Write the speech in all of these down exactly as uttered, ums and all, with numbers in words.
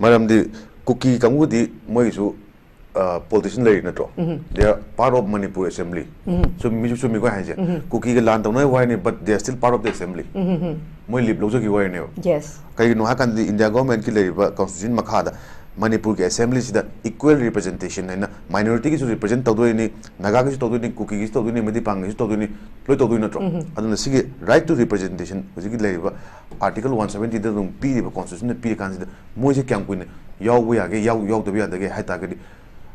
ꯃꯔꯝꯗꯤ ꯀꯨꯀꯤ ꯀꯥꯡꯕꯨꯗꯤ ꯃꯣꯏꯒꯤꯁꯨ ꯄꯣꯂꯤꯇꯤꯁꯤꯌꯟ ꯂꯩꯔꯤ ꯅꯠꯇ꯭ꯔꯣ? They are part of Manipur Assembly. ꯆꯨꯝꯃꯤꯁꯨ ꯆꯨꯝꯃꯤꯀꯣ ꯍꯥꯏꯁꯦ꯫ ꯀꯨꯀꯤꯒ ꯂꯥꯟ ꯇꯧꯅꯕ ꯋꯥꯔꯤꯅꯤ, but they are still part of the assembly. ꯃꯣꯏ ꯂꯤꯞ ꯂꯧꯖꯈꯤꯕ ꯋꯥꯔꯤꯅꯦꯕ꯫ Yes. ꯀꯩꯒꯤꯅꯣ ꯍꯥꯏꯀꯥꯟꯗꯗꯤ ꯏꯟꯗꯤꯌꯥ ꯒꯣꯔꯃꯦꯟꯠꯀꯤ ꯂꯩꯔꯤꯕ ꯀꯣꯟꯁꯇꯤꯇ꯭ꯌꯨꯁꯟ ꯃꯈꯥꯗ ꯃꯅꯤꯄꯨꯔꯒꯤ ꯑꯦꯁꯦꯝꯕ꯭ꯂꯤꯁꯤꯗ ꯏꯀ꯭ꯋꯦꯜ ꯔꯤꯄ꯭ꯔꯖꯦꯟꯇꯦꯁꯟ ꯍꯥꯏꯅ ꯃꯥꯏꯅꯣꯔꯤꯇꯤꯒꯤꯁꯨ ꯔꯤꯄ꯭ꯔꯖꯦꯟꯠ ꯇꯧꯗꯣꯏꯅꯤ, ꯅꯥꯒꯥꯒꯤꯁꯨ ꯇꯧꯗꯣꯏꯅꯤ, ꯀꯨꯀꯤꯒꯤꯁꯨ ꯇꯧꯗꯣꯏꯅꯤ, ꯃꯩꯇꯩ ꯄꯥꯡꯒꯤꯁꯨ ꯇꯧꯗꯣꯏꯅꯤ, ꯂꯣꯏ ꯇꯧꯗꯣꯏ ꯅꯠꯇ꯭ꯔꯣ? ꯑꯗꯨꯅ ꯁꯤꯒꯤ ꯔꯥꯏꯠ ꯇꯨ ꯔꯤꯄ꯭ꯔꯖꯦꯟꯇꯦꯁꯟ ꯍꯧꯖꯤꯛꯀꯤ ꯂꯩꯔꯤꯕ ꯑꯥꯔꯇꯤꯀꯜ ꯋꯥꯟ ꯁꯕꯦꯟꯇꯤꯗ ꯑꯗꯨꯝ ꯄꯤꯔꯤꯕ, ꯀꯣꯟꯁꯇꯤꯇ꯭ꯌꯨꯁꯟꯗ ꯄꯤꯔꯀꯥꯟꯁꯤꯗ ꯃꯣꯏꯁꯦ ꯀꯌꯥꯝ ꯀꯨꯏꯅ ꯌꯥꯎꯕ ꯌꯥꯒꯦ, ꯌꯥꯎ ꯌꯥꯎꯗꯕ ꯌꯥꯗꯒꯦ ꯍꯥꯏ ꯇꯥꯔꯒꯗꯤ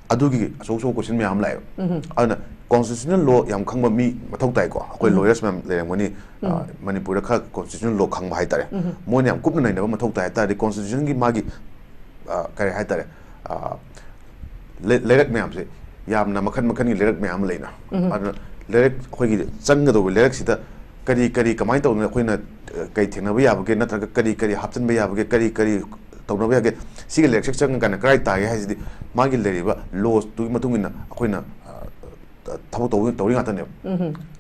ꯑꯗꯨꯒꯤ ꯑꯆꯧ ꯑꯆꯧꯕ ꯀꯣꯏꯁꯟ ꯃꯌꯥꯝ ꯑꯃ ꯂꯥꯛꯑꯦꯕ꯫ ꯑꯗꯨꯅ ꯀꯣꯟꯁꯇꯤꯇ꯭ꯌꯨꯁꯅꯦꯜ ꯂꯣ ꯌꯥꯝ ꯈꯪꯕ ꯃꯤ ꯃꯊꯧ ꯇꯥꯏꯀꯣ꯫ ꯑꯩꯈꯣꯏ ꯂꯣꯌꯔꯁ ꯃꯌꯥꯝ ꯂꯩꯔꯝꯒꯅꯤ, ꯑ, ꯃꯅꯤꯄꯨꯔꯗ ꯈꯔ ꯀꯣꯟꯁꯇꯤꯇ꯭ꯌꯨꯁꯅꯦꯜ ꯂꯣ ꯈꯪꯕ ꯍꯥꯏꯇꯥꯔꯦ꯫ ꯃꯣꯏꯅ ꯌꯥꯝ ꯀꯨꯞꯅ ꯅꯩꯅꯕ ꯃꯊꯧ ꯇꯥꯏ ꯍꯥꯏ ꯇꯥꯔꯗꯤ ꯀꯣꯟꯁꯇꯤꯇ꯭ꯌꯨꯁꯟꯒꯤ ꯃꯥꯒꯤ, ꯑ, ꯀꯔꯤ ꯍꯥꯏꯇꯥꯔꯦ, ꯑ, ꯂꯩ- ꯂꯩꯔꯛ ꯃꯌꯥꯝꯁꯦ ꯌꯥꯝꯅ ꯃꯈꯜ ꯃꯈꯜꯒꯤ ꯂꯩꯔꯛ ꯃꯌꯥꯝ ꯑꯃ ꯂꯩꯅ꯫ ꯑꯗꯨꯅ ꯂꯩꯔꯛ, ꯑꯩꯈꯣꯏꯒꯤ ꯆꯪꯒꯗꯧꯕ ꯂꯩꯔꯛꯁꯤꯗ ꯀꯔꯤ ꯀꯔꯤ ꯀꯃꯥꯏꯅ ꯇꯧꯗꯅ ꯑꯩꯈꯣꯏꯅ, ꯑ, ꯀꯔꯤ ꯊꯦꯡꯅꯕ ꯌꯥꯕꯒꯦ, ꯅꯠꯇ꯭ꯔꯒ ꯀꯔꯤ ꯀꯔꯤ ꯍꯥꯞꯆꯤꯟꯕ ꯌꯥꯕꯒꯦ, ꯀꯔꯤ ꯀꯔꯤ ꯇꯧꯅꯕ ꯌꯥꯒꯦ, ꯁꯤꯒꯤ ꯂꯩꯔꯛꯁꯦ ꯆꯪꯉꯀꯥꯟꯗ ꯀꯗꯥꯏ ꯇꯥꯒꯦ ꯍꯥꯏꯁꯤꯗꯤ ꯃꯥꯒꯤ ꯂꯩꯔꯤꯕ ꯂꯣꯁꯇꯨꯒꯤ ꯃꯇꯨꯡ ꯏꯟꯅ ꯑꯩꯈꯣꯏꯅ, ꯑ, ꯊꯕꯛ ꯇꯧ- ꯇꯧꯔꯤ ꯉꯥꯛꯇꯅꯦꯕ꯫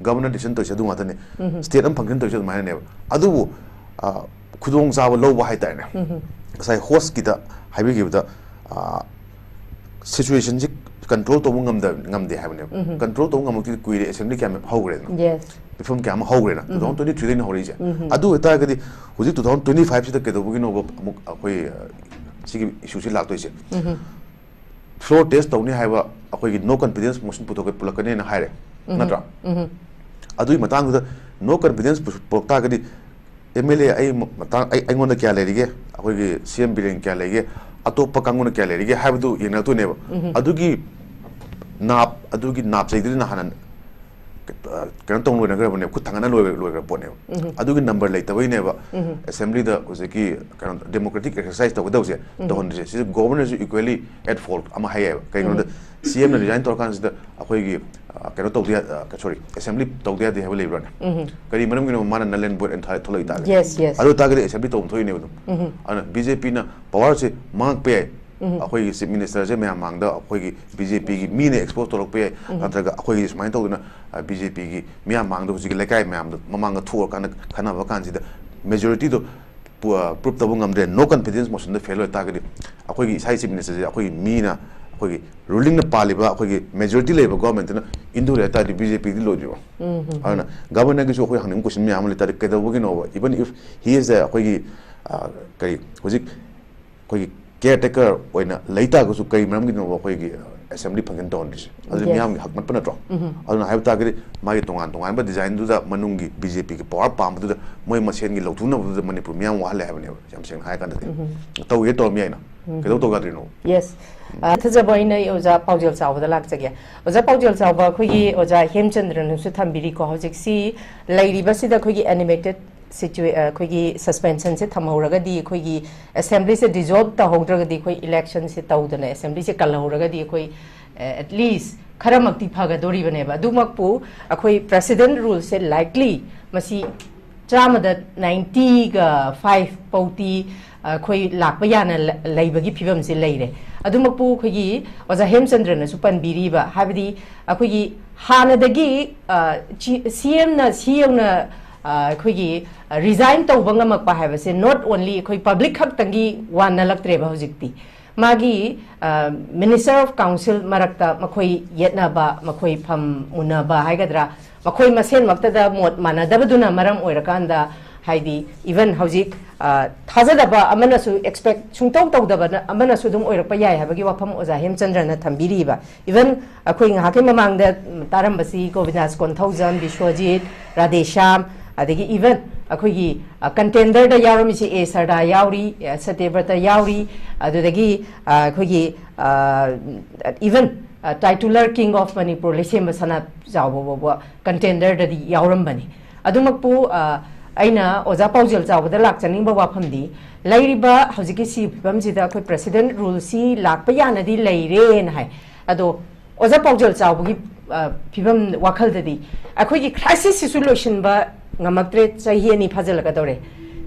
ꯒꯚꯔꯅꯔ ꯗꯤꯁꯤꯖꯟ ꯇꯧꯔꯤꯁꯦ ꯑꯗꯨ ꯉꯥꯛꯇꯅꯦ꯫ ꯁ꯭ꯇꯦꯠ ꯑꯃ ꯐꯪꯁꯟ ꯇꯧꯔꯤꯁꯦ ꯑꯗꯨꯃꯥꯏꯅꯅꯦꯕ꯫ ꯑꯗꯨꯕꯨ, ꯑ, ꯈꯨꯗꯣꯡꯆꯥꯕ ꯂꯧꯕ ꯍꯥꯏꯇꯥꯔꯦꯅꯦ꯫ ꯉꯁꯥꯏ ꯍꯣꯁꯀꯤꯗ ꯍꯥꯏꯕꯤꯈꯤꯕꯗ, ꯑ, ꯁꯤꯆꯨꯋꯦꯁꯟꯁꯤ ꯀꯟꯇ꯭ꯔꯣꯜ ꯇꯧꯕ ꯉꯝꯗ- ꯉꯝꯗꯦ ꯍꯥꯏꯕꯅꯦꯕ꯫ ꯀꯟꯇ꯭ꯔꯣꯜ ꯇꯧꯕ ꯉꯝꯃꯛꯇ꯭ꯔꯤꯗꯤ ꯀꯨꯏꯔꯦ, ꯑꯦꯁꯦꯝꯕ꯭ꯂꯤ ꯀꯌꯥꯝ ꯍꯧꯈ꯭ꯔꯦꯗꯅ꯫ Yes. ꯃꯤꯐꯝ ꯀꯌꯥ ꯑꯃ ꯍꯧꯈ꯭ꯔꯦꯅ, ꯇꯨ ꯊꯥꯎꯖꯟ ꯇ꯭ꯋꯦꯟꯇꯤ ꯊ꯭ꯔꯤꯗꯩꯅ ꯍꯧꯔꯛꯏꯁꯦ꯫ ꯑꯗꯨ ꯑꯣꯏꯇꯥꯔꯒꯗꯤ ꯍꯧꯖꯤꯛ ꯇꯨ ꯊꯥꯎꯖꯟ ꯇ꯭ꯋꯦꯟꯇꯤ ꯐꯥꯏꯚꯁꯤꯗ ꯀꯩꯗꯧꯕꯒꯤꯅꯣꯕ ꯑꯃꯨꯛ ꯑꯩꯈꯣꯏ, ꯑ, ꯁꯤꯒꯤ ꯏꯁꯨꯁꯤ ꯂꯥꯛꯇꯣꯏꯁꯦ? ꯐ꯭ꯂꯣꯔ ꯇꯦꯁ ꯇꯧꯅꯤ ꯍꯥꯏꯕ ꯑꯩꯈꯣꯏꯒꯤ ꯅꯣ ꯀꯟꯐꯤꯗꯦꯟꯁ ꯃꯣꯁꯟ ꯄꯨꯊꯣꯛꯀꯦ, ꯄꯨꯔꯛꯀꯅꯤꯅ ꯍꯥꯏꯔꯦ, ꯅꯠꯇ꯭ꯔꯥ? ꯑꯗꯨꯒꯤ ꯃꯇꯥꯡꯗꯨꯗ ꯅꯣ ꯀꯟꯐꯤꯗꯦꯟꯁ ꯄꯨꯔꯛ ꯇꯥꯔꯒꯗꯤ ꯑꯦꯝ ꯑꯦꯜ ꯑꯦ ꯑꯩ ꯃꯇꯥꯡ-, ꯑꯩ-, ꯑꯩꯉꯣꯟꯗ ꯀꯌꯥ ꯂꯩꯔꯤꯒꯦ, ꯑꯩꯈꯣꯏꯒꯤ ꯁꯤ ꯑꯦꯝ ꯕꯤꯔꯦꯟ ꯀꯌꯥ ꯂꯩꯒꯦ, ꯑꯇꯣꯞꯄ ꯀꯥꯡꯕꯨꯅ ꯀꯌꯥ ꯂꯩꯔꯤꯒꯦ ꯍꯥꯏꯕꯗꯨ ꯌꯦꯡꯅꯔꯛꯇꯣꯏꯅꯦꯕ꯫ ꯑꯗꯨꯒꯤ ꯅꯥꯞ, ꯑꯗꯨꯒꯤ ꯅꯥꯞ ꯆꯩꯗꯨꯗꯤ ꯅꯍꯥꯟꯅ, ꯑ, ꯀꯩꯅꯣ ꯇꯧ ꯂꯣꯏꯅꯈ꯭ꯔꯕꯅꯦꯕ, ꯈꯨꯠ ꯊꯥꯡꯒꯠꯅ ꯂꯣꯏ-, ꯂꯣꯏꯈ꯭ꯔ ꯄꯣꯠꯅꯦꯕ꯫ ꯑꯗꯨꯒꯤ ꯅꯝꯕꯔ ꯂꯩꯇꯕꯩꯅꯦꯕ ꯑꯦꯁꯦꯝꯕ꯭ꯂꯤꯗ ꯍꯧꯖꯤꯛꯀꯤ ꯀꯩꯅꯣ ꯗꯦꯃꯣꯀ꯭ꯔꯦꯇꯤꯛ ꯑꯦꯛꯁꯔꯁꯥꯏꯁ ꯇꯧꯒꯗꯧꯁꯦ ꯇꯧꯍꯟꯗ꯭ꯔꯤꯁꯦ꯫ ꯁꯤꯗ ꯒꯣꯕꯔꯅꯔꯁꯨ ꯏꯀ꯭ꯋꯦꯂꯤ ꯑꯦꯠ ꯐꯣꯜꯠ ꯑꯃ ꯍꯥꯏꯌꯦꯕ꯫ ꯀꯩꯒꯤꯅꯣꯗ ꯁꯤ ꯑꯦꯝꯅ ꯔꯤꯖꯥꯏꯟ ꯇꯧꯔꯀꯥꯟꯁꯤꯗ ꯑꯩꯈꯣꯏꯒꯤ, ꯑ, ꯀꯩꯅꯣ ꯇꯧꯗ ꯌꯥ-, ꯑ, ꯁꯣꯔꯤ, ꯑꯦꯁꯦꯝꯕ꯭ꯂꯤ ꯇꯧꯗ ꯌꯥꯗꯦ ꯍꯥꯏꯕ ꯂꯩꯕ꯭ꯔꯥꯅꯦ? ꯀꯔꯤ ꯃꯔꯝꯒꯤꯅꯣ ꯃꯥꯅ ꯅꯜ ꯑꯦꯟ ꯚꯣꯏꯗ ꯑꯅ ꯊꯥ-, ꯊꯣꯛꯂꯛꯏ ꯇꯥꯔꯒꯗꯤ? Yes, yes. ꯑꯗꯨ ꯑꯣꯏꯇꯥꯔꯒꯗꯤ ꯑꯦꯁꯦꯝꯕ꯭ꯂꯤ ꯇꯧꯐꯝ ꯊꯣꯛꯏꯅꯦꯕ ꯑꯗꯨꯝ꯫ ꯑꯗꯨꯅ ꯕꯤ ꯖꯦ ꯄꯤꯅ ꯄꯋꯥꯔꯁꯦ ꯃꯥꯡꯉꯛꯄ ꯌꯥꯏ꯫ ꯑꯩꯈꯣꯏꯒꯤ ꯆꯤꯐ ꯃꯤꯅꯤꯁꯇꯔꯁꯦ ꯃꯌꯥꯝ ꯃꯥꯡꯗ ꯑꯩꯈꯣꯏꯒꯤ ꯕꯤ ꯖꯦ ꯄꯤꯒꯤ ꯃꯤꯅ ꯑꯦꯛꯁꯄꯣꯖ ꯇꯧꯔꯛꯄ ꯌꯥꯏ, ꯅꯠꯇ꯭ꯔꯒ ꯑꯩꯈꯣꯏꯒꯤ ꯁꯨꯃꯥꯏꯅ ꯇꯧꯗꯅ, ꯑ, ꯕꯤ ꯖꯦ ꯄꯤꯒꯤ ꯃꯤꯌꯥꯝ ꯃꯥꯡꯗ ꯍꯧꯖꯤꯛꯀꯤ ꯂꯩꯀꯥꯏ ꯃꯌꯥꯝꯗ ꯃꯃꯥꯡꯗ ꯊꯣꯛꯑꯀꯥꯟꯗ ꯈꯟꯅꯕ ꯀꯥꯟꯁꯤꯗ ꯃꯦꯖꯣꯔꯤꯇꯤꯗꯣ ꯄ꯭ꯔꯨꯞ ꯇꯧꯕ ꯉꯝꯗ꯭ꯔꯦ, no confidence motionꯗ fail ꯑꯣꯏ ꯇꯥꯔꯒꯗꯤ ꯑꯩꯈꯣꯏꯒꯤ ꯏꯁꯥꯒꯤ chief ministerꯁꯦ ꯑꯩꯈꯣꯏꯒꯤ ꯃꯤꯅ, ꯑꯩꯈꯣꯏꯒꯤ rulingꯅ ꯄꯥꯜꯂꯤꯕ ꯑꯩꯈꯣꯏꯒꯤ majority ꯂꯩꯕ governmentꯇꯨꯅ ꯏꯟꯊꯣꯔꯛꯑꯦ ꯍꯥꯏ ꯇꯥꯔꯗꯤ BJPꯗꯤ ꯂꯣꯏꯗ꯭ꯔꯤꯕ꯫ ꯑꯗꯨꯅ governorꯒꯤꯁꯨ ꯑꯩꯈꯣꯏ ꯍꯪꯅꯤꯡꯕ question ꯃꯌꯥꯝ ꯑꯃ ꯂꯩ ꯇꯥꯔꯗꯤ ꯀꯩꯗꯧꯕꯒꯤꯅꯣꯕ? Even if he is a ꯑꯩꯈꯣꯏꯒꯤ, ꯑ, ꯀꯔꯤ ꯍꯧꯖꯤꯛ ꯑꯩꯈꯣꯏꯒꯤ caretaker ꯑꯣꯏꯅ ꯂꯩ ꯇꯥꯔꯒꯁꯨ ꯀꯔꯤ ꯃꯔꯝꯒꯤꯅꯣꯕ ꯑꯩꯈꯣꯏꯒꯤ assembly function ꯇꯧꯍꯟꯗ꯭ꯔꯤꯁꯦ? ꯑꯗꯨꯗꯤ Yes. ꯃꯤꯌꯥꯝꯒꯤ ꯍꯛ ꯅꯠꯄ ꯅꯠꯇ꯭ꯔꯣ? ꯑꯗꯨꯅ ꯍꯥꯏꯕ ꯇꯥꯔꯒꯗꯤ ꯃꯥꯒꯤ ꯇꯣꯉꯥꯟ ꯇꯣꯉꯥꯟꯕ designꯗꯨꯗ ꯃꯅꯨꯡꯒꯤ BJPꯒꯤ power ꯄꯥꯝꯕꯗꯨꯗ ꯃꯣꯏ ꯃꯁꯦꯟꯒꯤ ꯂꯧꯊꯣꯛꯅꯕꯗꯨꯗ ꯃꯅꯤꯄꯨꯔ ꯃꯤꯌꯥꯝ ꯋꯥꯍꯜꯂꯦ ꯍꯥꯏꯕꯅꯦꯕ, ꯌꯥꯝ ꯁꯦꯡꯅ ꯍꯥꯏꯔ ꯀꯥꯟꯗꯗꯤ꯫ ꯇꯧꯒꯦ ꯇꯧꯔꯝ ꯌꯥꯏꯅ꯫ ꯀꯩꯗꯧ ꯇꯧ ꯌꯥꯗ꯭ꯔꯤꯅꯣ? Yes. ꯑ, ꯊꯥꯖꯕ ꯑꯩꯅ ꯑꯣꯖꯥ ꯄꯥꯎꯖꯦꯜ ꯆꯥꯎꯕꯗ ꯂꯥꯛꯆꯒꯦ꯫ ꯑꯣꯖꯥ ꯄꯥꯎꯖꯦꯜ ꯆꯥꯎꯕ, ꯑꯩꯈꯣꯏꯒꯤ ꯑꯣꯖꯥ ꯍꯦꯝꯆꯟꯗ꯭ꯔꯅꯁꯨ ꯊꯝꯕꯤꯔꯤꯀꯣ, ꯍꯧꯖꯤꯛꯁꯤ ꯂꯩꯔꯤꯕꯁꯤꯗ ꯑꯩꯈꯣꯏꯒꯤ animated situa-, ꯑ, ꯑꯩꯈꯣꯏꯒꯤ suspensionꯁꯦ ꯊꯝꯍꯧꯔꯒꯗꯤ, ꯑꯩꯈꯣꯏꯒꯤ assemblyꯁꯦ dissolve ꯇꯧꯍꯧꯗ꯭ꯔꯒꯗꯤ, ꯑꯩꯈꯣꯏ electionꯁꯦ ꯇꯧꯗꯅ assemblyꯁꯦ ꯀꯜꯍꯧꯔꯒꯗꯤ, ꯑꯩꯈꯣꯏ, ꯑ, at least ꯈꯔꯃꯛꯇꯤ ꯐꯒꯗꯣꯔꯤꯕꯅꯦꯕ꯫ ꯑꯗꯨꯃꯛꯄꯨ ꯑꯩꯈꯣꯏ president ruleꯁꯦ likely ꯃꯁꯤ ꯆꯥꯝꯃꯗ ninety ꯒ five ꯐꯥꯎꯇꯤ, ꯑ, ꯑꯩꯈꯣꯏ ꯂꯥꯛꯄ ꯌꯥꯅ ꯂ-, ꯂꯩꯕꯒꯤ ꯐꯤꯕꯝꯁꯤ ꯂꯩꯔꯦ꯫ ꯑꯗꯨꯃꯛꯄꯨ ꯑꯩꯈꯣꯏꯒꯤ ꯑꯣꯖꯥ ꯍꯦꯝꯆꯟꯗ꯭ꯔꯅꯁꯨ ꯄꯟꯕꯤꯔꯤꯕ, ꯍꯥꯏꯕꯗꯤ ꯑꯩꯈꯣꯏꯒꯤ ꯍꯥꯟꯅꯗꯒꯤ, ꯑ, ꯆꯤ-, CMꯅ ꯁꯤ ꯌꯧꯅ, ꯑ, ꯑꯩꯈꯣꯏꯒꯤ, ꯑ, resign ꯇꯧꯕ ꯉꯝꯃꯛꯄ ꯍꯥꯏꯕꯁꯦ not only ꯑꯩꯈꯣꯏ public ꯈꯛꯇꯪꯒꯤ ꯋꯥ ꯅꯠꯂꯛꯇ꯭ꯔꯦꯕ ꯍꯧꯖꯤꯛꯇꯤ꯫ ꯃꯥꯒꯤ, ꯑ, minister of council ꯃꯔꯛꯇ ꯃꯈꯣꯏ ꯌꯦꯠꯅꯕ, ꯃꯈꯣꯏ ꯐꯝ ꯃꯨꯟꯅꯕ ꯍꯥꯏꯒꯗ꯭ꯔꯥ, ꯃꯈꯣꯏ ꯃꯁꯦꯟꯃꯛꯇꯗ ꯃꯣꯠ ꯃꯥꯟꯅꯗꯕꯗꯨꯅ ꯃꯔꯝ ꯑꯣꯏꯔꯀꯥꯟꯗ, ꯍꯥꯏꯗꯤ, even ꯍꯧꯖꯤꯛ, ꯑ, ꯊꯥꯖꯗꯕ ꯑꯃꯅꯁꯨ expect ꯁꯨꯡꯇꯧ ꯇꯧꯗꯕ ꯑꯃꯅꯁꯨ ꯑꯗꯨꯝ ꯑꯣꯏꯔꯛꯄ ꯌꯥꯏ ꯍꯥꯏꯕꯒꯤ ꯋꯥꯐꯝ ꯑꯣꯖꯥ ꯍꯦꯝꯆꯟꯗ꯭ꯔꯅ ꯊꯝꯕꯤꯔꯤꯕ꯫ Even ꯑꯩꯈꯣꯏ ꯉꯥꯏꯍꯥꯛꯀꯤ ꯃꯃꯥꯡꯗ, ꯎꯝ, ꯇꯥꯔꯝꯕꯁꯤ ꯒꯣꯕꯤꯟꯗꯥꯁ ꯀꯣꯟꯊꯧꯖꯝ, ꯕꯤꯁ꯭ꯋꯖꯤꯠ, ꯔꯥꯙꯦꯁ꯭ꯌꯥꯝ, ꯑꯗꯒꯤ even ꯑꯩꯈꯣꯏꯒꯤ, ꯑ, contenderꯗ ꯌꯥꯎꯔꯝꯃꯤꯁꯤ ꯑꯦ ꯁꯔꯗꯥ ꯌꯥꯎꯔꯤ, ꯑ, ꯁꯇ꯭ꯌꯕ꯭ꯔꯇ ꯌꯥꯎꯔꯤ, ꯑꯗꯨꯗꯒꯤ, ꯑ, ꯑꯩꯈꯣꯏꯒꯤ, ꯑ, even, ꯑ, titular king of Manipur ꯂꯩꯁꯦꯝꯕ ꯁꯅꯥ ꯆꯥꯎꯕ ꯐꯥꯎꯕ contenderꯗꯗꯤ ꯌꯥꯎꯔꯝꯕꯅꯤ꯫ ꯑꯗꯨꯃꯛꯄꯨ, ꯑ, ꯑꯩꯅ ꯑꯣꯖꯥ ꯄꯥꯎꯖꯦꯜ ꯆꯥꯎꯕꯗ ꯂꯥꯛꯆꯅꯤꯡꯕ ꯋꯥꯐꯝꯗꯤ, ꯂꯩꯔꯤꯕ ꯍꯧꯖꯤꯛꯀꯤ ꯁꯤ ꯐꯤꯕꯝꯁꯤꯗ ꯑꯩꯈꯣꯏ president ruleꯁꯤ ꯂꯥꯛꯄ ꯌꯥꯅꯗꯤ ꯂꯩꯔꯦꯅ ꯍꯥꯏ꯫ ꯑꯗꯣ ꯑꯣꯖꯥ ꯄꯥꯎꯖꯦꯜ ꯆꯥꯎꯕꯒꯤ, ꯑ, ꯐꯤꯕꯝ ꯋꯥꯈꯜꯗꯗꯤ ꯑꯩꯈꯣꯏꯒꯤ crisisꯁꯤꯁꯨ ꯂꯣꯏꯁꯤꯟꯕ ꯉꯝꯃꯛꯇ꯭ꯔꯦ, ꯆꯍꯤ ꯑꯅꯤ ꯐꯥꯖꯤꯜꯂꯛꯀꯗꯧꯔꯦ꯫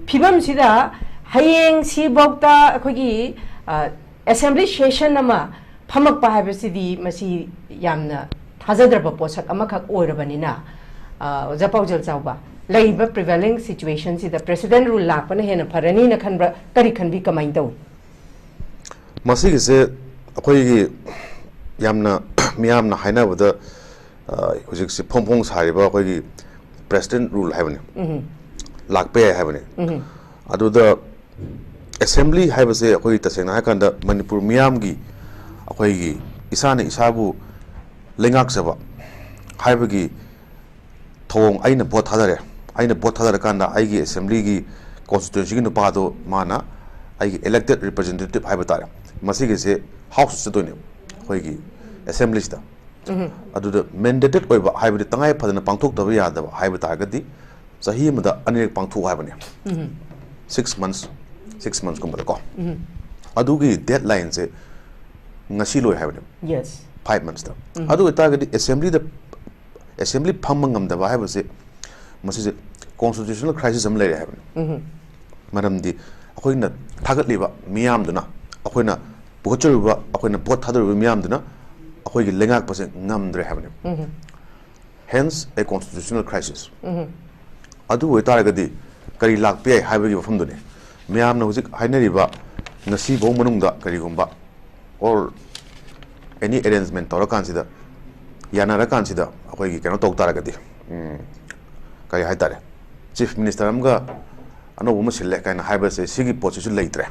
ꯐꯤꯕꯝꯁꯤꯗ ꯍꯌꯦꯡ ꯁꯤꯐꯥꯎꯗ ꯑꯩꯈꯣꯏꯒꯤ, ꯑ, assembly session ꯑꯃ ꯐꯝꯃꯛꯄ ꯍꯥꯏꯕꯁꯤꯗꯤ ꯃꯁꯤ ꯌꯥꯝꯅ ꯊꯥꯖꯗ꯭ꯔꯕ ꯄꯣꯠꯁꯛ ꯑꯃꯈꯛ ꯑꯣꯏꯔꯕꯅꯤꯅ, ꯑ, ꯑꯣꯖꯥ ꯄꯥꯎꯖꯦꯜ ꯆꯥꯎꯕ, ꯂꯩꯔꯤꯕ prevailing situationꯁꯤꯗ president rule ꯂꯥꯛꯄꯅ ꯍꯦꯟꯅ ꯐꯔꯅꯤꯅ ꯈꯟꯕ꯭ꯔꯥ? ꯀꯔꯤ ꯈꯟꯕꯤ? ꯀꯃꯥꯏꯅ ꯇꯧꯏ? ꯃꯁꯤꯒꯤꯁꯦ ꯑꯩꯈꯣꯏꯒꯤ ꯌꯥꯝꯅ ꯃꯤꯌꯥꯝꯅ ꯍꯥꯏꯅꯕꯗ, ꯑ, ꯍꯧꯖꯤꯛꯁꯦ ꯐꯣꯡ ꯐꯣꯡ ꯁꯥꯔꯤꯕ ꯑꯩꯈꯣꯏꯒꯤ president rule ꯍꯥꯏꯕꯅꯤ, ꯂꯥꯛꯄ ꯌꯥꯏ ꯍꯥꯏꯕꯅꯤ꯫ ꯑꯗꯨꯗ assembly ꯍꯥꯏꯕꯁꯦ ꯑꯩꯈꯣꯏ ꯇꯁꯦꯡꯅ ꯍꯥꯏꯔꯀꯥꯟꯗ ꯃꯅꯤꯄꯨꯔ ꯃꯤꯌꯥꯝꯒꯤ, ꯑꯩꯈꯣꯏꯒꯤ ꯏꯁꯥꯅ ꯏꯁꯥꯕꯨ ꯂꯩꯉꯥꯛꯆꯕ ꯍꯥꯏꯕꯒꯤ ꯊꯧꯑꯣꯡ, ꯑꯩꯅ vote ꯊꯥꯗꯔꯦ, ꯑꯩꯅ vote ꯊꯥꯗꯔꯀꯥꯟꯗ ꯑꯩꯒꯤ assemblyꯒꯤ constituencyꯒꯤ ꯅꯨꯄꯥꯗꯣ ꯃꯥꯅ ꯑꯩꯒꯤ elected representative ꯍꯥꯏꯕ ꯇꯥꯔꯦ, ꯃꯁꯤꯒꯤꯁꯦ houseꯇ ꯆꯠꯇꯣꯏꯅꯦꯕ, ꯑꯩꯈꯣꯏꯒꯤ assemblyꯁꯤꯗ꯫ ꯑꯗꯨꯗ mandated ꯑꯣꯏꯕ ꯍꯥꯏꯕꯗꯤ ꯇꯉꯥꯏ ꯐꯗꯅ ꯄꯥꯡꯊꯣꯛꯇꯕ ꯌꯥꯗꯕ ꯍꯥꯏꯕ ꯇꯥꯔꯒꯗꯤ ꯆꯍꯤ ꯑꯃꯗ ꯑꯅꯤꯔꯛ ꯄꯥꯡꯊꯣꯛꯎ ꯍꯥꯏꯕꯅꯦ, six months, six monthsꯀꯨꯝꯕꯗꯀꯣ꯫ ꯑꯗꯨꯒꯤ deadlineꯁꯦ ꯉꯁꯤ ꯂꯣꯏ ꯍꯥꯏꯕꯅꯦꯕ, Yes. five monthsꯇ꯫ ꯑꯗꯨ ꯑꯣꯏꯇꯥꯔꯒꯗꯤ assemblyꯗ, assembly ꯐꯝꯕ ꯉꯝꯗꯕ ꯍꯥꯏꯕꯁꯦ ꯃꯁꯤꯁꯦ constitutional crisis ꯑꯃ ꯂꯩꯔꯦ ꯍꯥꯏꯕꯅꯤ꯫ ꯃꯔꯝꯗꯤ ꯑꯩꯈꯣꯏꯅ ꯊꯥꯒꯠꯂꯤꯕ ꯃꯤꯌꯥꯝꯗꯨꯅ, ꯑꯩꯈꯣꯏꯅ ꯄꯨꯈꯠꯆꯔꯨꯕ, ꯑꯩꯈꯣꯏꯅ vote ꯊꯥꯗꯔꯨꯕ ꯃꯤꯌꯥꯝꯗꯨꯅ ꯑꯩꯈꯣꯏꯒꯤ ꯂꯩꯉꯥꯛꯄꯁꯦ ꯉꯝꯗ꯭ꯔꯦ ꯍꯥꯏꯕꯅꯤ꯫ Hence a constitutional crisis. ꯑꯗꯨ ꯑꯣꯏꯇꯥꯔꯒꯗꯤ ꯀꯔꯤ ꯂꯥꯛꯄ ꯌꯥꯏ ꯍꯥꯏꯕꯒꯤ ꯋꯥꯐꯝꯗꯨꯅꯤ꯫ ꯃꯌꯥꯝꯅ ꯍꯧꯖꯤꯛ ꯍꯥꯏꯅꯔꯤꯕ ꯉꯁꯤꯐꯥꯎ ꯃꯅꯨꯡꯗ ꯀꯔꯤꯒꯨꯝꯕ or any arrangement ꯇꯧꯔꯀꯥꯟꯁꯤꯗ, ꯌꯥꯅꯔꯀꯥꯟꯁꯤꯗ ꯑꯩꯈꯣꯏꯒꯤ ꯀꯩꯅꯣ ꯇꯧ ꯇꯥꯔꯒꯗꯤ, ꯎꯝ, ꯀꯔꯤ ꯍꯥꯏꯇꯥꯔꯦ, chief minister ꯑꯃꯒ ꯑꯅꯧꯕ ꯑꯃ ꯁꯤꯜꯂꯦ ꯀꯥꯏꯅ ꯍꯥꯏꯕꯁꯦ, ꯁꯤꯒꯤ ꯄꯣꯠꯁꯤꯁꯨ ꯂꯩꯇ꯭ꯔꯦ꯫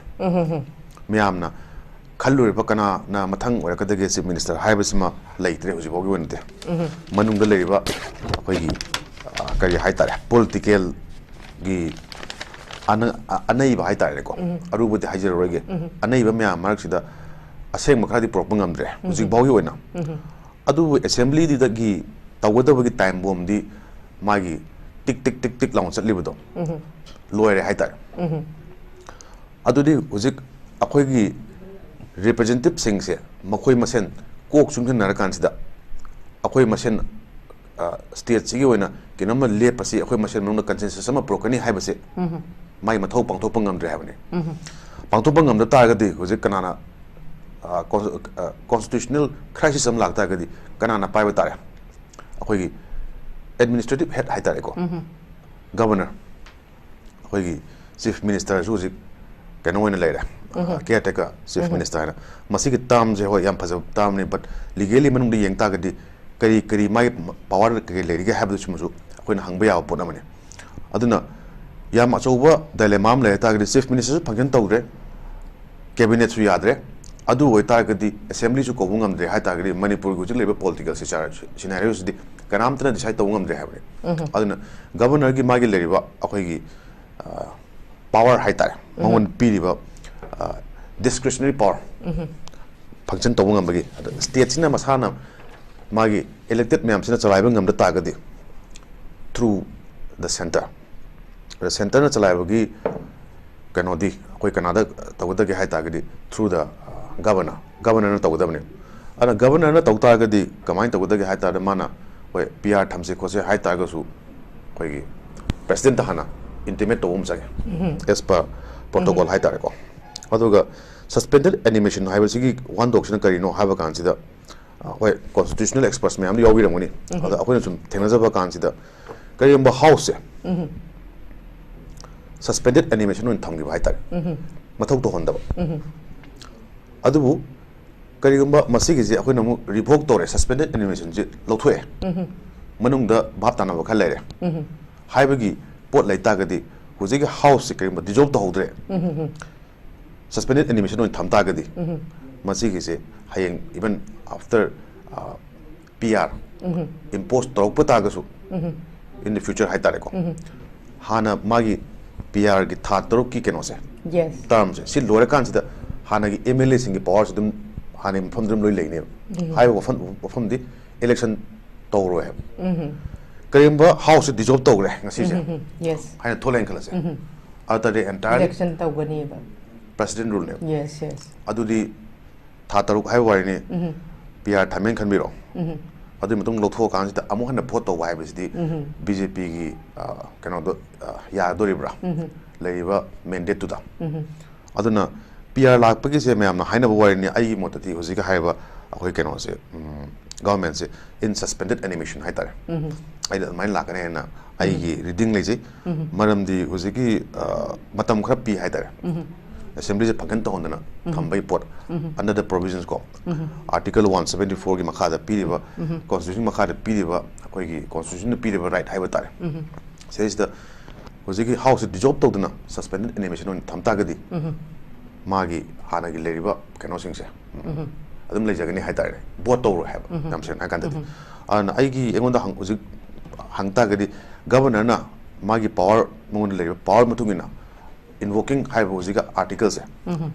ꯃꯌꯥꯝꯅ ꯈꯜꯂꯨꯔꯤꯕ ꯀꯅꯥꯅ ꯃꯊꯪ ꯑꯣꯏꯔꯛꯀꯗꯒꯦ chief minister ꯍꯥꯏꯕꯁꯤꯃ ꯂꯩꯇ꯭ꯔꯦ ꯍꯧꯖꯤꯛ ꯐꯥꯎꯒꯤ ꯑꯣꯏꯅꯗꯤ꯫ ꯃꯅꯨꯡꯗ ꯂꯩꯔꯤꯕ ꯑꯩꯈꯣꯏꯒꯤ, ꯑ, ꯀꯔꯤ ꯍꯥꯏꯇꯥꯔꯦ, politicalꯒꯤ ꯑꯅ-, ꯑ-, ꯑꯅꯩꯕ ꯍꯥꯏꯇꯥꯔꯦꯀꯣ, ꯑꯔꯨꯕꯗꯤ ꯍꯥꯏꯖꯔꯔꯣꯏꯒꯦ꯫ ꯑꯅꯩꯕ ꯃꯌꯥꯝ ꯃꯔꯛꯁꯤꯗ ꯑꯁꯦꯡꯕ ꯈꯔꯗꯤ ꯄꯨꯔꯛꯄ ꯉꯝꯗ꯭ꯔꯦ ꯍꯧꯖꯤꯛ ꯐꯥꯎꯒꯤ ꯑꯣꯏꯅ꯫ ꯑꯗꯨꯕꯨ assemblyꯗꯨꯗꯒꯤ ꯇꯧꯒꯗꯕꯒꯤ time bombꯗꯤ ꯃꯥꯒꯤ ꯇꯤꯛ ꯇꯤꯛ ꯇꯤꯛ ꯇꯤꯛ ꯂꯥꯎꯅ ꯆꯠꯂꯤꯕꯗꯣ ꯂꯣꯏꯔꯦ ꯍꯥꯏꯇꯥꯔꯦ꯫ ꯑꯗꯨꯗꯤ ꯍꯧꯖꯤꯛ ꯑꯩꯈꯣꯏꯒꯤ representativeꯁꯤꯡꯁꯦ ꯃꯈꯣꯏ ꯃꯁꯦꯟ ꯀꯣꯛ ꯆꯨꯡꯁꯤꯟꯅꯔꯀꯥꯟꯁꯤꯗ ꯑꯩꯈꯣꯏ ꯃꯁꯦꯟ, ꯑ, stateꯁꯤꯒꯤ ꯑꯣꯏꯅ ꯀꯩꯅꯣꯝꯃ ꯂꯦꯞꯄꯁꯤ, ꯑꯩꯈꯣꯏ ꯃꯁꯦꯟ ꯃꯅꯨꯡꯗ consensus ꯑꯃ ꯄꯨꯔꯛꯀꯅꯤ ꯍꯥꯏꯕꯁꯦ ꯃꯥꯒꯤ ꯃꯊꯧ ꯄꯥꯡꯊꯣꯛꯄ ꯉꯝꯗ꯭ꯔꯦ ꯍꯥꯏꯕꯅꯤ꯫ ꯄꯥꯡꯊꯣꯛꯄ ꯉꯝꯗ ꯇꯥꯔꯒꯗꯤ ꯍꯧꯖꯤꯛ ꯀꯅꯥꯅ, ꯑ, cons-, ꯑ, constitutional crisis ꯑꯃ ꯂꯥꯛꯇꯥꯔꯒꯗꯤ ꯀꯅꯥꯅ ꯄꯥꯏꯕ ꯇꯥꯔꯦ? ꯑꯩꯈꯣꯏꯒꯤ ꯑꯦꯗꯃꯤꯅꯤꯁꯇ꯭ꯔꯦꯇꯤꯚ ꯍꯦꯗ ꯍꯥꯏꯇꯥꯔꯦꯀꯣ, ꯒꯕꯔꯅꯔ, ꯑꯩꯈꯣꯏꯒꯤ ꯆꯤꯐ ꯃꯤꯅꯤꯁꯇꯔꯁꯨ ꯍꯧꯖꯤꯛ ꯀꯩꯅꯣ ꯑꯣꯏꯅ ꯂꯩꯔꯦ, ꯀꯤꯌꯔ ꯇꯦꯀꯔ ꯆꯤꯐ ꯃꯤꯅꯤꯁꯇꯔ ꯍꯥꯏꯅ꯫ ꯃꯁꯤꯒꯤ ꯇꯥꯔꯝꯁꯦ, ꯍꯣꯏ, ꯌꯥꯝ ꯐꯖꯕ ꯇꯥꯔꯝꯅꯤ, ꯕꯠ ꯂꯤꯒꯦꯂꯤ ꯃꯅꯨꯡꯗ ꯌꯦꯡ ꯇꯥꯔꯒꯗꯤ ꯀꯔꯤ ꯀꯔꯤ ꯃꯥꯒꯤ ꯄꯋꯥꯔ ꯀꯩꯀꯩ ꯂꯩꯔꯤꯒꯦ ꯍꯥꯏꯕꯗꯨꯁꯤꯃꯁꯨ ꯑꯩꯈꯣꯏꯅ ꯍꯪꯕ ꯌꯥꯕ ꯄꯣꯠ ꯑꯃꯅꯤ꯫ ꯑꯗꯨꯅ ꯌꯥꯝ ꯑꯆꯧꯕ ꯗꯥꯏꯂꯦꯃꯥ ꯑꯃ ꯂꯩ ꯍꯥꯏ ꯇꯥꯔꯒꯗꯤ, ꯆꯤꯐ ꯃꯤꯅꯤꯁꯇꯔꯁꯨ ꯐꯪꯁꯟ ꯇꯧꯗ꯭ꯔꯦ, ꯀꯦꯕꯤꯅꯦꯠꯁꯨ ꯌꯥꯗ꯭ꯔꯦ, ꯑꯗꯨ ꯑꯣꯏꯇꯥꯔꯒꯗꯤ ꯑꯦꯁꯦꯝꯕ꯭ꯂꯤꯁꯨ ꯀꯧꯕ ꯉꯝꯗ꯭ꯔꯦ ꯍꯥꯏ ꯇꯥꯔꯒꯗꯤ, ꯃꯅꯤꯄꯨꯔꯒꯤ ꯍꯧꯖꯤꯛ ꯂꯩꯔꯤꯕ ꯄꯣꯂꯤꯇꯤꯀꯦꯜ ꯁꯤꯆꯥꯔ-, ꯁꯤꯅꯥꯔꯤꯑꯣꯁꯤꯗꯤ ꯀꯅꯥꯝꯇꯅ ꯗꯤꯁꯥꯏꯗ ꯇꯧꯕ ꯉꯝꯗ꯭ꯔꯦ ꯍꯥꯏꯕꯅꯤ꯫ ꯑꯗꯨꯅ ꯒꯕꯔꯅꯔꯒꯤ ꯃꯥꯒꯤ ꯂꯩꯔꯤꯕ ꯑꯩꯈꯣꯏꯒꯤ ꯄꯋꯥꯔ ꯍꯥꯏ ꯇꯥꯔꯦ, ꯃꯉꯣꯟꯗ ꯄꯤꯔꯤꯕ ꯗꯤꯁꯀ꯭ꯔꯤꯁꯅꯔꯤ ꯄꯋꯥꯔ, ꯐꯪꯁꯟ ꯇꯧꯕ ꯉꯝꯕꯒꯤ, ꯑꯗ ꯁ꯭ꯇꯦꯠꯁꯤꯅ ꯃꯁꯥꯅ ꯃꯥꯒꯤ ꯏꯂꯦꯛꯇꯦꯗ ꯃꯌꯥꯝꯁꯤꯅ ꯆꯂꯥꯏꯕ ꯉꯝꯗ ꯇꯥꯔꯒꯗꯤ, ꯊ꯭ꯔꯨ ꯗ ꯁꯦꯟꯇꯔ, ꯑꯗ ꯁꯦꯟꯇꯔꯅ ꯆꯂꯥꯏꯕꯒꯤ ꯀꯩꯅꯣꯗꯤ ꯑꯩꯈꯣꯏ ꯀꯅꯥꯗ ꯇꯧꯒꯗꯒꯦ ꯍꯥꯏ ꯇꯥꯔꯒꯗꯤ, ꯊ꯭ꯔꯨ ꯗ ꯒꯕꯔꯅꯔ, ꯒꯕꯔꯅꯔꯅ ꯇꯧꯒꯗꯕꯅꯤ꯫ ꯑꯗꯨꯅ ꯒꯕꯔꯅꯔꯅ ꯇꯧ ꯇꯥꯔꯒꯗꯤ ꯀꯃꯥꯏꯅ ꯇꯧꯒꯗꯒꯦ ꯍꯥꯏ ꯇꯥꯔꯗꯤ, ꯃꯥꯅ, "ꯍꯣꯏ, ꯄꯤ ꯑꯥꯔ ꯊꯝꯁꯤ ꯈꯣꯠꯁꯤ" ꯍꯥꯏ ꯇꯥꯔꯒꯁꯨ, ꯑꯩꯈꯣꯏꯒꯤ ꯄ꯭ꯔꯦꯁꯤꯗꯦꯟꯠꯇ ꯍꯥꯟꯅ ꯏꯟꯇꯤꯃꯦꯠ ꯇꯧꯕ ꯑꯃ ꯆꯪꯉꯦ, ꯑꯦꯁ ꯄꯔ ꯄ꯭ꯔꯣꯇꯣꯀꯣꯜ ꯍꯥꯏ ꯇꯥꯔꯦꯀꯣ꯫ ꯑꯗꯨꯒ ꯁꯁꯄꯦꯟꯗꯦꯗ ꯑꯦꯅꯤꯃꯦꯁꯟ ꯍꯥꯏꯕꯁꯤꯒꯤ ꯋꯥꯍꯟꯊꯣꯛꯁꯤꯅ ꯀꯔꯤꯅꯣ ꯍꯥꯏꯕ ꯀꯥꯟꯁꯤꯗ, ꯑꯩꯈꯣꯏ ꯀꯣꯟꯁꯇꯤꯇ꯭ꯌꯨꯁꯅꯦꯜ ꯑꯦꯛꯁꯄꯔꯠꯁ ꯃꯌꯥꯝꯗꯤ ꯌꯥꯎꯕꯤꯔꯝꯒꯅꯤ꯫ ꯑꯗ ꯑꯩꯈꯣꯏꯅ ꯁꯨꯝ ꯊꯦꯡꯅꯖꯕ ꯀꯥꯟꯁꯤꯗ, ꯀꯔꯤꯒꯨꯝꯕ ꯍꯥꯎꯁꯁꯦ ꯁꯁꯄꯦꯟꯗꯦꯗ ꯑꯦꯅꯤꯃꯦꯁꯟ ꯑꯣꯏꯅ ꯊꯝꯈꯤꯕ ꯍꯥꯏ ꯇꯥꯔꯦ, ꯃꯊꯧ ꯇꯧꯍꯟꯗꯕ, ꯑꯗꯨꯕꯨ ꯀꯔꯤꯒꯨꯝꯕ ꯃꯁꯤꯒꯤꯁꯦ ꯑꯩꯈꯣꯏꯅ ꯑꯃꯨꯛ ꯔꯤꯚꯣꯛ ꯇꯧꯔꯦ, ꯁꯁꯄꯦꯟꯗꯦꯗ ꯑꯦꯅꯤꯃꯦꯁꯟꯁꯦ ꯂꯧꯊꯣꯛꯑꯦ, ꯃꯅꯨꯡꯗ ꯚꯥꯞ ꯇꯥꯅꯕ ꯈꯔ ꯂꯩꯔꯦ ꯍꯥꯏꯕꯒꯤ ꯄꯣꯠ ꯂꯩ ꯇꯥꯔꯒꯗꯤ, ꯍꯧꯖꯤꯛꯀꯤ ꯍꯥꯎꯁꯁꯦ ꯀꯔꯤꯒꯨꯝꯕ ꯗꯤꯖꯣꯜꯕ ꯇꯧꯍꯧꯗ꯭ꯔꯦ, ꯁꯁꯄꯦꯟꯗꯦꯗ ꯑꯦꯅꯤꯃꯦꯁꯟ ꯑꯣꯏꯅ ꯊꯝ ꯇꯥꯔꯒꯗꯤ, ꯃꯁꯤꯒꯤꯁꯦ ꯍꯌꯦꯡ, ꯏꯚꯟ ꯑꯥꯐꯇꯔ ꯄꯤ ꯑꯥꯔ ꯏꯝꯄꯣꯁ ꯇꯧꯔꯛꯄ ꯇꯥꯔꯒꯁꯨ, ꯏꯟ ꯗ ꯐ꯭ꯌꯨꯆꯔ ꯍꯥꯏ ꯇꯥꯔꯦꯀꯣ, ꯍꯥꯟꯅ ꯃꯥꯒꯤ ꯄꯤ ꯑꯥꯔꯒꯤ ꯊꯥ ꯇꯔꯨꯛꯀꯤ ꯀꯩꯅꯣꯁꯦ, ꯌꯦꯁ꯫ ꯇꯔꯝꯁꯦ, ꯁꯤ ꯂꯣꯏꯔꯀꯥꯟꯁꯤꯗ ꯍꯥꯟꯅꯒꯤ ꯑꯦꯝ ꯑꯦꯜ ꯑꯦꯁꯤꯡꯒꯤ ꯄꯋꯥꯔꯁꯦ ꯑꯗꯨꯝ ꯍꯥꯟꯅꯒꯤ ꯃꯐꯝꯗ ꯑꯗꯨꯝ ꯂꯣꯏ ꯂꯩꯅꯦꯕ꯫ ꯍꯥꯏꯔꯤꯕ ꯋꯥꯐꯝ, ꯋꯥꯐꯝꯗꯤ ꯏꯂꯦꯛꯁꯟ ꯇꯧꯔꯣꯏ ꯍꯥꯏꯕ꯫ ꯀꯔꯤꯒꯨꯝꯕ ꯍꯥꯎꯁꯁꯦ ꯗꯤꯖꯣꯜꯕ ꯇꯧꯈ꯭ꯔꯦ ꯉꯁꯤꯁꯦ ꯌꯦꯁ꯫ ꯍꯥꯏꯅ ꯊꯣꯛꯂꯛꯑꯦꯅ ꯈꯜꯂꯁꯦ, ꯑꯗꯨ ꯇꯥꯔꯗꯤ ꯑꯦꯟꯇꯥꯌꯔꯂꯤ ꯏꯂꯦꯛꯁꯟ ꯇꯧꯒꯅꯤꯕ꯫ ꯄ꯭ꯔꯦꯁꯤꯗꯦꯟꯠ ꯔꯨꯜꯅꯦꯕ꯫ Yes, yes. ꯑꯗꯨꯗꯤ ꯊꯥ ꯇꯔꯨꯛ ꯍꯥꯏꯕ ꯋꯥꯔꯤꯅꯤ, ꯄꯤ ꯑꯥꯔ ꯊꯝꯃꯦꯅ ꯈꯟꯕꯤꯔꯣ꯫ ꯑꯗꯨꯒꯤ ꯃꯇꯨꯡ ꯂꯧꯊꯣꯛꯑꯀꯥꯟꯁꯤꯗ ꯑꯃꯨꯛ ꯍꯟꯅ ꯚꯣꯠ ꯇꯧꯕ ꯍꯥꯏꯕꯁꯤꯗꯤ ꯕꯤ ꯖꯦ ꯄꯤꯒꯤ, ꯑ, ꯀꯩꯅꯣꯗꯣ, ꯑ, ꯌꯥꯗꯣꯔꯤꯕ꯭ꯔꯥ? ꯂꯩꯔꯤꯕ ꯃꯦꯟꯗꯦꯠꯇꯨꯗ꯫ ꯑꯗꯨꯅ ꯄꯤ ꯑꯥꯔ ꯂꯥꯛꯄꯒꯤꯁꯦ ꯃꯌꯥꯝꯅ ꯍꯥꯏꯅꯕ ꯋꯥꯔꯤꯅꯤ꯫ ꯑꯩꯒꯤ ꯃꯣꯠꯇꯗꯤ ꯍꯧꯖꯤꯛꯀꯤ ꯍꯥꯏꯔꯤꯕ ꯑꯩꯈꯣꯏ ꯀꯩꯅꯣꯁꯦ, ꯎꯝ, ꯒꯚꯔꯟꯃꯦꯟꯁꯦ in suspended animation ꯍꯥꯏꯇꯥꯔꯦ꯫ ꯑꯩꯅ ꯑꯗꯨꯃꯥꯏꯅ ꯂꯥꯛꯀꯅꯤ ꯍꯥꯏꯅ ꯑꯩꯒꯤ ꯔꯤꯗꯤꯡ ꯂꯩꯖꯩ꯫ ꯃꯔꯝꯗꯤ ꯍꯧꯖꯤꯛꯀꯤ, ꯑ, ꯃꯇꯝ ꯈꯔ ꯄꯤ ꯍꯥꯏꯇꯥꯔꯦ꯫ ꯑꯦꯁꯦꯝꯕ꯭ꯂꯤꯁꯦ ꯐꯪꯁꯟ ꯇꯧꯍꯟꯗꯅ ꯊꯝꯕꯒꯤ ꯄꯣꯠ, under the provisions ꯀꯣ, Article one seventy four ꯒꯤ ꯃꯈꯥꯗ ꯄꯤꯔꯤꯕ, Constitution ꯃꯈꯥꯗ ꯄꯤꯔꯤꯕ, ꯑꯩꯈꯣꯏꯒꯤ Constitution ꯅ ꯄꯤꯔꯤꯕ right ꯍꯥꯏꯕ ꯇꯥꯔꯦ꯫ ꯁꯤꯗꯩꯁꯤꯗ ꯍꯧꯖꯤꯛꯀꯤ ꯍꯥꯎꯁꯁꯦ ꯗꯤꯖꯣꯜꯕ ꯇꯧꯗꯅ suspended animation ꯑꯣꯏꯅ ꯊꯝ ꯇꯥꯔꯒꯗꯤ, ꯃꯥꯒꯤ ꯍꯥꯟꯅꯒꯤ ꯂꯩꯔꯤꯕ ꯀꯩꯅꯣꯁꯤꯡꯁꯦ, ꯎꯝ, ꯑꯗꯨꯝ ꯂꯩꯖꯒꯅꯤ ꯍꯥꯏꯇꯥꯔꯦ, ꯚꯣꯠ ꯇꯧꯔꯣꯏ ꯍꯥꯏꯕ, ꯌꯥꯝ ꯁꯦꯡꯅ ꯍꯥꯏ ꯀꯥꯟꯗꯗꯤ꯫ ꯑꯗꯨꯅ ꯑꯩꯒꯤ, ꯑꯩꯉꯣꯟꯗ ꯍꯪ-, ꯍꯧꯖꯤꯛ ꯍꯪ ꯇꯥꯔꯒꯗꯤ, ꯒꯚꯔꯅꯔꯅ ꯃꯥꯒꯤ ꯄꯋꯥꯔ, ꯃꯉꯣꯟꯗ ꯂꯩꯔꯤꯕ ꯄꯋꯥꯔ ꯃꯇꯨꯡ ꯏꯟꯅ, invoking ꯍꯥꯏꯕ ꯍꯧꯖꯤꯛꯀꯤ ꯑꯥꯔꯇꯤꯀꯜꯁꯦ,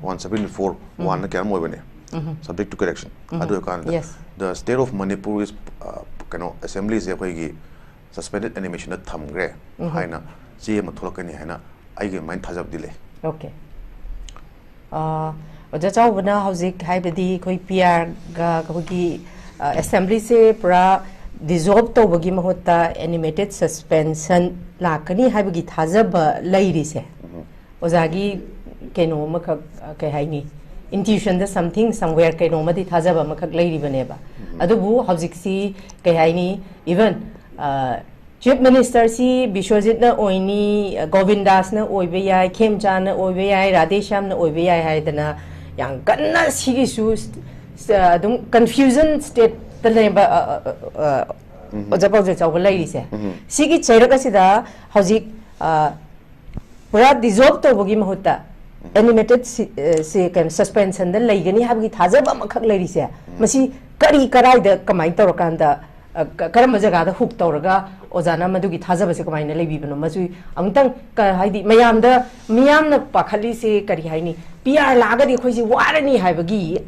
one seventy four one ꯅ ꯀꯌꯥꯝ ꯑꯣꯏꯕꯅꯦ, subject to correction, ꯑꯗꯨ ꯑꯣꯏꯔꯀꯥꯟꯗ, Yes. The state of Manipur is, uh, ꯀꯩꯅꯣ, ꯑꯦꯁꯦꯝꯕ꯭ꯂꯤꯁꯦ ꯑꯩꯈꯣꯏꯒꯤ suspended animation ꯗ ꯊꯝꯈ꯭ꯔꯦ ꯍꯥꯏꯅ ꯆꯦ ꯑꯃ ꯊꯣꯛꯂꯛꯀꯅꯤ ꯍꯥꯏꯅ ꯑꯩꯒꯤ ꯑꯗꯨꯃꯥꯏꯅ ꯊꯥꯖꯕꯗꯤ ꯂꯩ꯫ Okay꯫ ꯑ, ꯑꯣꯖꯥ ꯆꯥꯎꯕꯅ ꯍꯧꯖꯤꯛ ꯍꯥꯏꯕꯗꯤ ꯑꯩꯈꯣꯏ ꯄꯤ ꯑꯥꯔꯒ ꯑꯩꯈꯣꯏꯒꯤ, ꯑ, ꯑꯦꯁꯦꯝꯕ꯭ꯂꯤꯁꯦ ꯄꯨꯔꯥ ꯗꯤꯖꯣꯜꯕ ꯇꯧꯕꯒꯤ ꯃꯍꯨꯠꯇ animated suspension ꯂꯥꯛꯀꯅꯤ ꯍꯥꯏꯕꯒꯤ ꯊꯥꯖꯕ ꯂꯩꯔꯤꯁꯦ, ꯑꯣꯖꯥꯒꯤ ꯀꯩꯅꯣ ꯑꯃꯈꯛ, ꯑ, ꯀꯩ ꯍꯥꯏꯅꯤ, intuition ꯗ something somewhere ꯀꯩꯅꯣꯝꯃꯗꯤ ꯊꯥꯖꯕ ꯑꯃꯈꯛ ꯂꯩꯔꯤꯕꯅꯦꯕ꯫ ꯑꯗꯨꯕꯨ ꯍꯧꯖꯤꯛꯁꯤ ꯀꯩ ꯍꯥꯏꯅꯤ, even, ꯑ, ꯆꯤꯐ ꯃꯤꯅꯤꯁꯇꯔꯁꯤ ꯕꯤꯁ꯭ꯋꯖꯤꯠꯅ ꯑꯣꯏꯅꯤ, ꯒꯣꯕꯤꯟꯗꯥꯁꯅ ꯑꯣꯏꯕ ꯌꯥꯏ, ꯈꯦꯝꯆꯥꯟꯅ ꯑꯣꯏꯕ ꯌꯥꯏ, ꯔꯥꯙꯦꯁ꯭ꯌꯥꯝꯅ ꯑꯣꯏꯕ ꯌꯥꯏ ꯍꯥꯏꯗꯅ ꯌꯥꯝ ꯀꯟꯅ ꯁꯤꯒꯤꯁꯨ ꯁ-, ꯁ-, ꯑꯗꯨꯝ confusion state ꯇ ꯂꯩꯕ, ꯑ, ꯑ, ꯑ, ꯑ, ꯑꯣꯖꯥ ꯄꯥꯎꯖꯦ ꯆꯥꯎꯕ ꯂꯩꯔꯤꯁꯦ꯫ ꯁꯤꯒꯤ ꯆꯩꯔꯛ ꯑꯁꯤꯗ ꯍꯧꯖꯤꯛ, ꯑ, ꯄꯨꯔꯥ ꯗꯤꯖꯣꯜꯕ ꯇꯧꯕꯒꯤ ꯃꯍꯨꯠꯇ animated ꯁꯤ-, ꯑ, ꯁꯤ ꯀꯩꯅꯣ, suspension ꯗ ꯂꯩꯒꯅꯤ ꯍꯥꯏꯕꯒꯤ ꯊꯥꯖꯕ ꯑꯃꯈꯛ ꯂꯩꯔꯤꯁꯦ, ꯃꯁꯤ ꯀꯔꯤ ꯀꯔꯥꯏꯗ ꯀꯃꯥꯏꯅ ꯇꯧꯔꯀꯥꯟꯗ, ꯑ, ꯀ-, ꯀꯔꯝꯕ ꯖꯒꯥꯗ hook ꯇꯧꯔꯒ ꯑꯣꯖꯥꯅ ꯃꯗꯨꯒꯤ ꯊꯥꯖꯕꯁꯦ ꯀꯃꯥꯏꯅ ꯂꯩꯕꯤꯕꯅꯣ? ꯃꯁꯤ ꯑꯃꯨꯛꯇꯪ ꯀ-, ꯍꯥꯏꯗꯤ ꯃꯌꯥꯝꯗ, ꯃꯤꯌꯥꯝꯅ ꯄꯥꯈꯠꯂꯤꯁꯦ ꯀꯔꯤ ꯍꯥꯏꯅꯤ? ꯄꯤ ꯑꯥꯔ ꯂꯥꯛꯑꯒꯗꯤ ꯑꯩꯈꯣꯏꯁꯦ ꯋꯥꯔꯅꯤ ꯍꯥꯏꯕꯒꯤ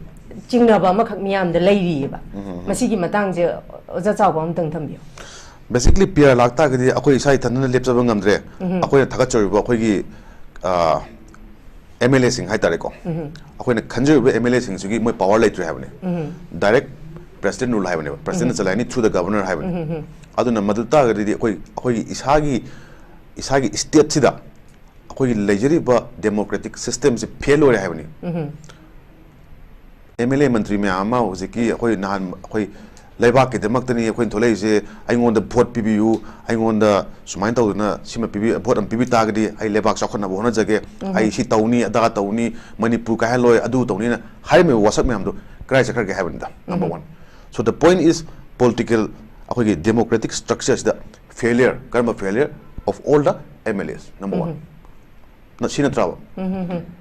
ꯆꯤꯡꯅꯕ ꯑꯃꯈꯛ ꯃꯤꯌꯥꯝꯗ ꯂꯩꯔꯤꯑꯕ꯫ ꯃꯁꯤꯒꯤ ꯃꯇꯥꯡꯁꯦ ꯑꯣꯖꯥ ꯆꯥꯎꯕ ꯑꯃꯇꯪ ꯊꯝꯕꯤꯌꯨ꯫ Basically, ꯄꯤ ꯑꯥꯔ ꯂꯥꯛꯇꯥꯔꯒꯗꯤ ꯑꯩꯈꯣꯏ ꯏꯁꯥ ꯏꯊꯟꯗꯅ ꯂꯦꯞꯆꯕ ꯉꯝꯗ꯭ꯔꯦ꯫ ꯑꯩꯈꯣꯏꯅ ꯊꯥꯒꯠꯆꯔꯤꯕ ꯑꯩꯈꯣꯏꯒꯤ, ꯑ, ꯑꯦꯝ ꯑꯦꯜ ꯑꯦꯁꯤꯡ ꯍꯥꯏꯇꯥꯔꯦꯀꯣ, ꯑꯩꯈꯣꯏꯅ ꯈꯟꯖꯔꯤꯕ ꯑꯦꯝ ꯑꯦꯜ ꯑꯦꯁꯤꯡꯁꯤꯒꯤ ꯃꯣꯏ ꯄꯋꯥꯔ ꯂꯩꯇ꯭ꯔꯦ ꯍꯥꯏꯕꯅꯤ꯫ Direct president rule ꯍꯥꯏꯕꯅꯦꯕ, president ꯅ ꯆꯂꯥꯏꯅꯤ through the governor ꯍꯥꯏꯕꯅꯤ꯫ ꯑꯗꯨꯅ ꯃꯗꯨ ꯇꯥꯔꯒꯗꯤ ꯑꯩꯈꯣꯏ, ꯑꯩꯈꯣꯏꯒꯤ ꯏꯁꯥꯒꯤ, ꯏꯁꯥꯒꯤ state ꯁꯤꯗ ꯑꯩꯈꯣꯏꯒꯤ ꯂꯩꯖꯔꯤꯕ democratic system ꯁꯦ fail ꯑꯣꯏꯔꯦ ꯍꯥꯏꯕꯅꯤ꯫ ꯑꯦꯝ ꯑꯦꯜ ꯑꯦ ꯃꯟꯇ꯭ꯔꯤ ꯃꯌꯥꯝ ꯑꯃ ꯍꯧꯖꯤꯛꯀꯤ ꯑꯩꯈꯣꯏ ꯅꯍꯥꯟ ꯑꯩꯈꯣꯏ ꯂꯩꯕꯥꯛꯀꯤꯗꯃꯛꯇꯅꯤ ꯑꯩꯈꯣꯏꯅ ꯊꯣꯛꯂꯛꯏꯁꯦ, ꯑꯩꯉꯣꯟꯗ ꯚꯣꯠ ꯄꯤꯕꯤꯌꯨ, ꯑꯩꯉꯣꯟꯗ ꯁꯨꯃꯥꯏꯅ ꯇꯧꯗꯅ ꯁꯤꯃ ꯄꯤꯕꯤ, ꯚꯣꯠ ꯑꯃ ꯄꯤꯕꯤ ꯇꯥꯔꯒꯗꯤ ꯑꯩ ꯂꯩꯕꯥꯛ ꯆꯥꯎꯈꯠꯅꯕ ꯍꯣꯠꯅꯖꯒꯦ, ꯑꯩ ꯁꯤ ꯇꯧꯅꯤ, ꯑꯗꯥ ꯇꯧꯅꯤ, ꯃꯅꯤꯄꯨꯔ ꯀꯥꯏꯍꯜꯂꯣꯏ, ꯑꯗꯨ ꯇꯧꯅꯤꯅ ꯍꯥꯏꯔꯝꯃꯤꯕ ꯋꯥꯁꯛ ꯃꯌꯥꯝꯗꯣ ꯀꯗꯥꯏ ꯆꯠꯈ꯭ꯔꯒꯦ ꯍꯥꯏꯕꯅꯤꯗ꯫ Number one. So the point is, political, ꯑꯩꯈꯣꯏꯒꯤ democratic structure ꯁꯤꯗ failure, ꯀꯔꯝꯕ failure? Of all the M L As, number one. ꯅ-, ꯁꯤ ꯅꯠꯇ꯭ꯔꯕ?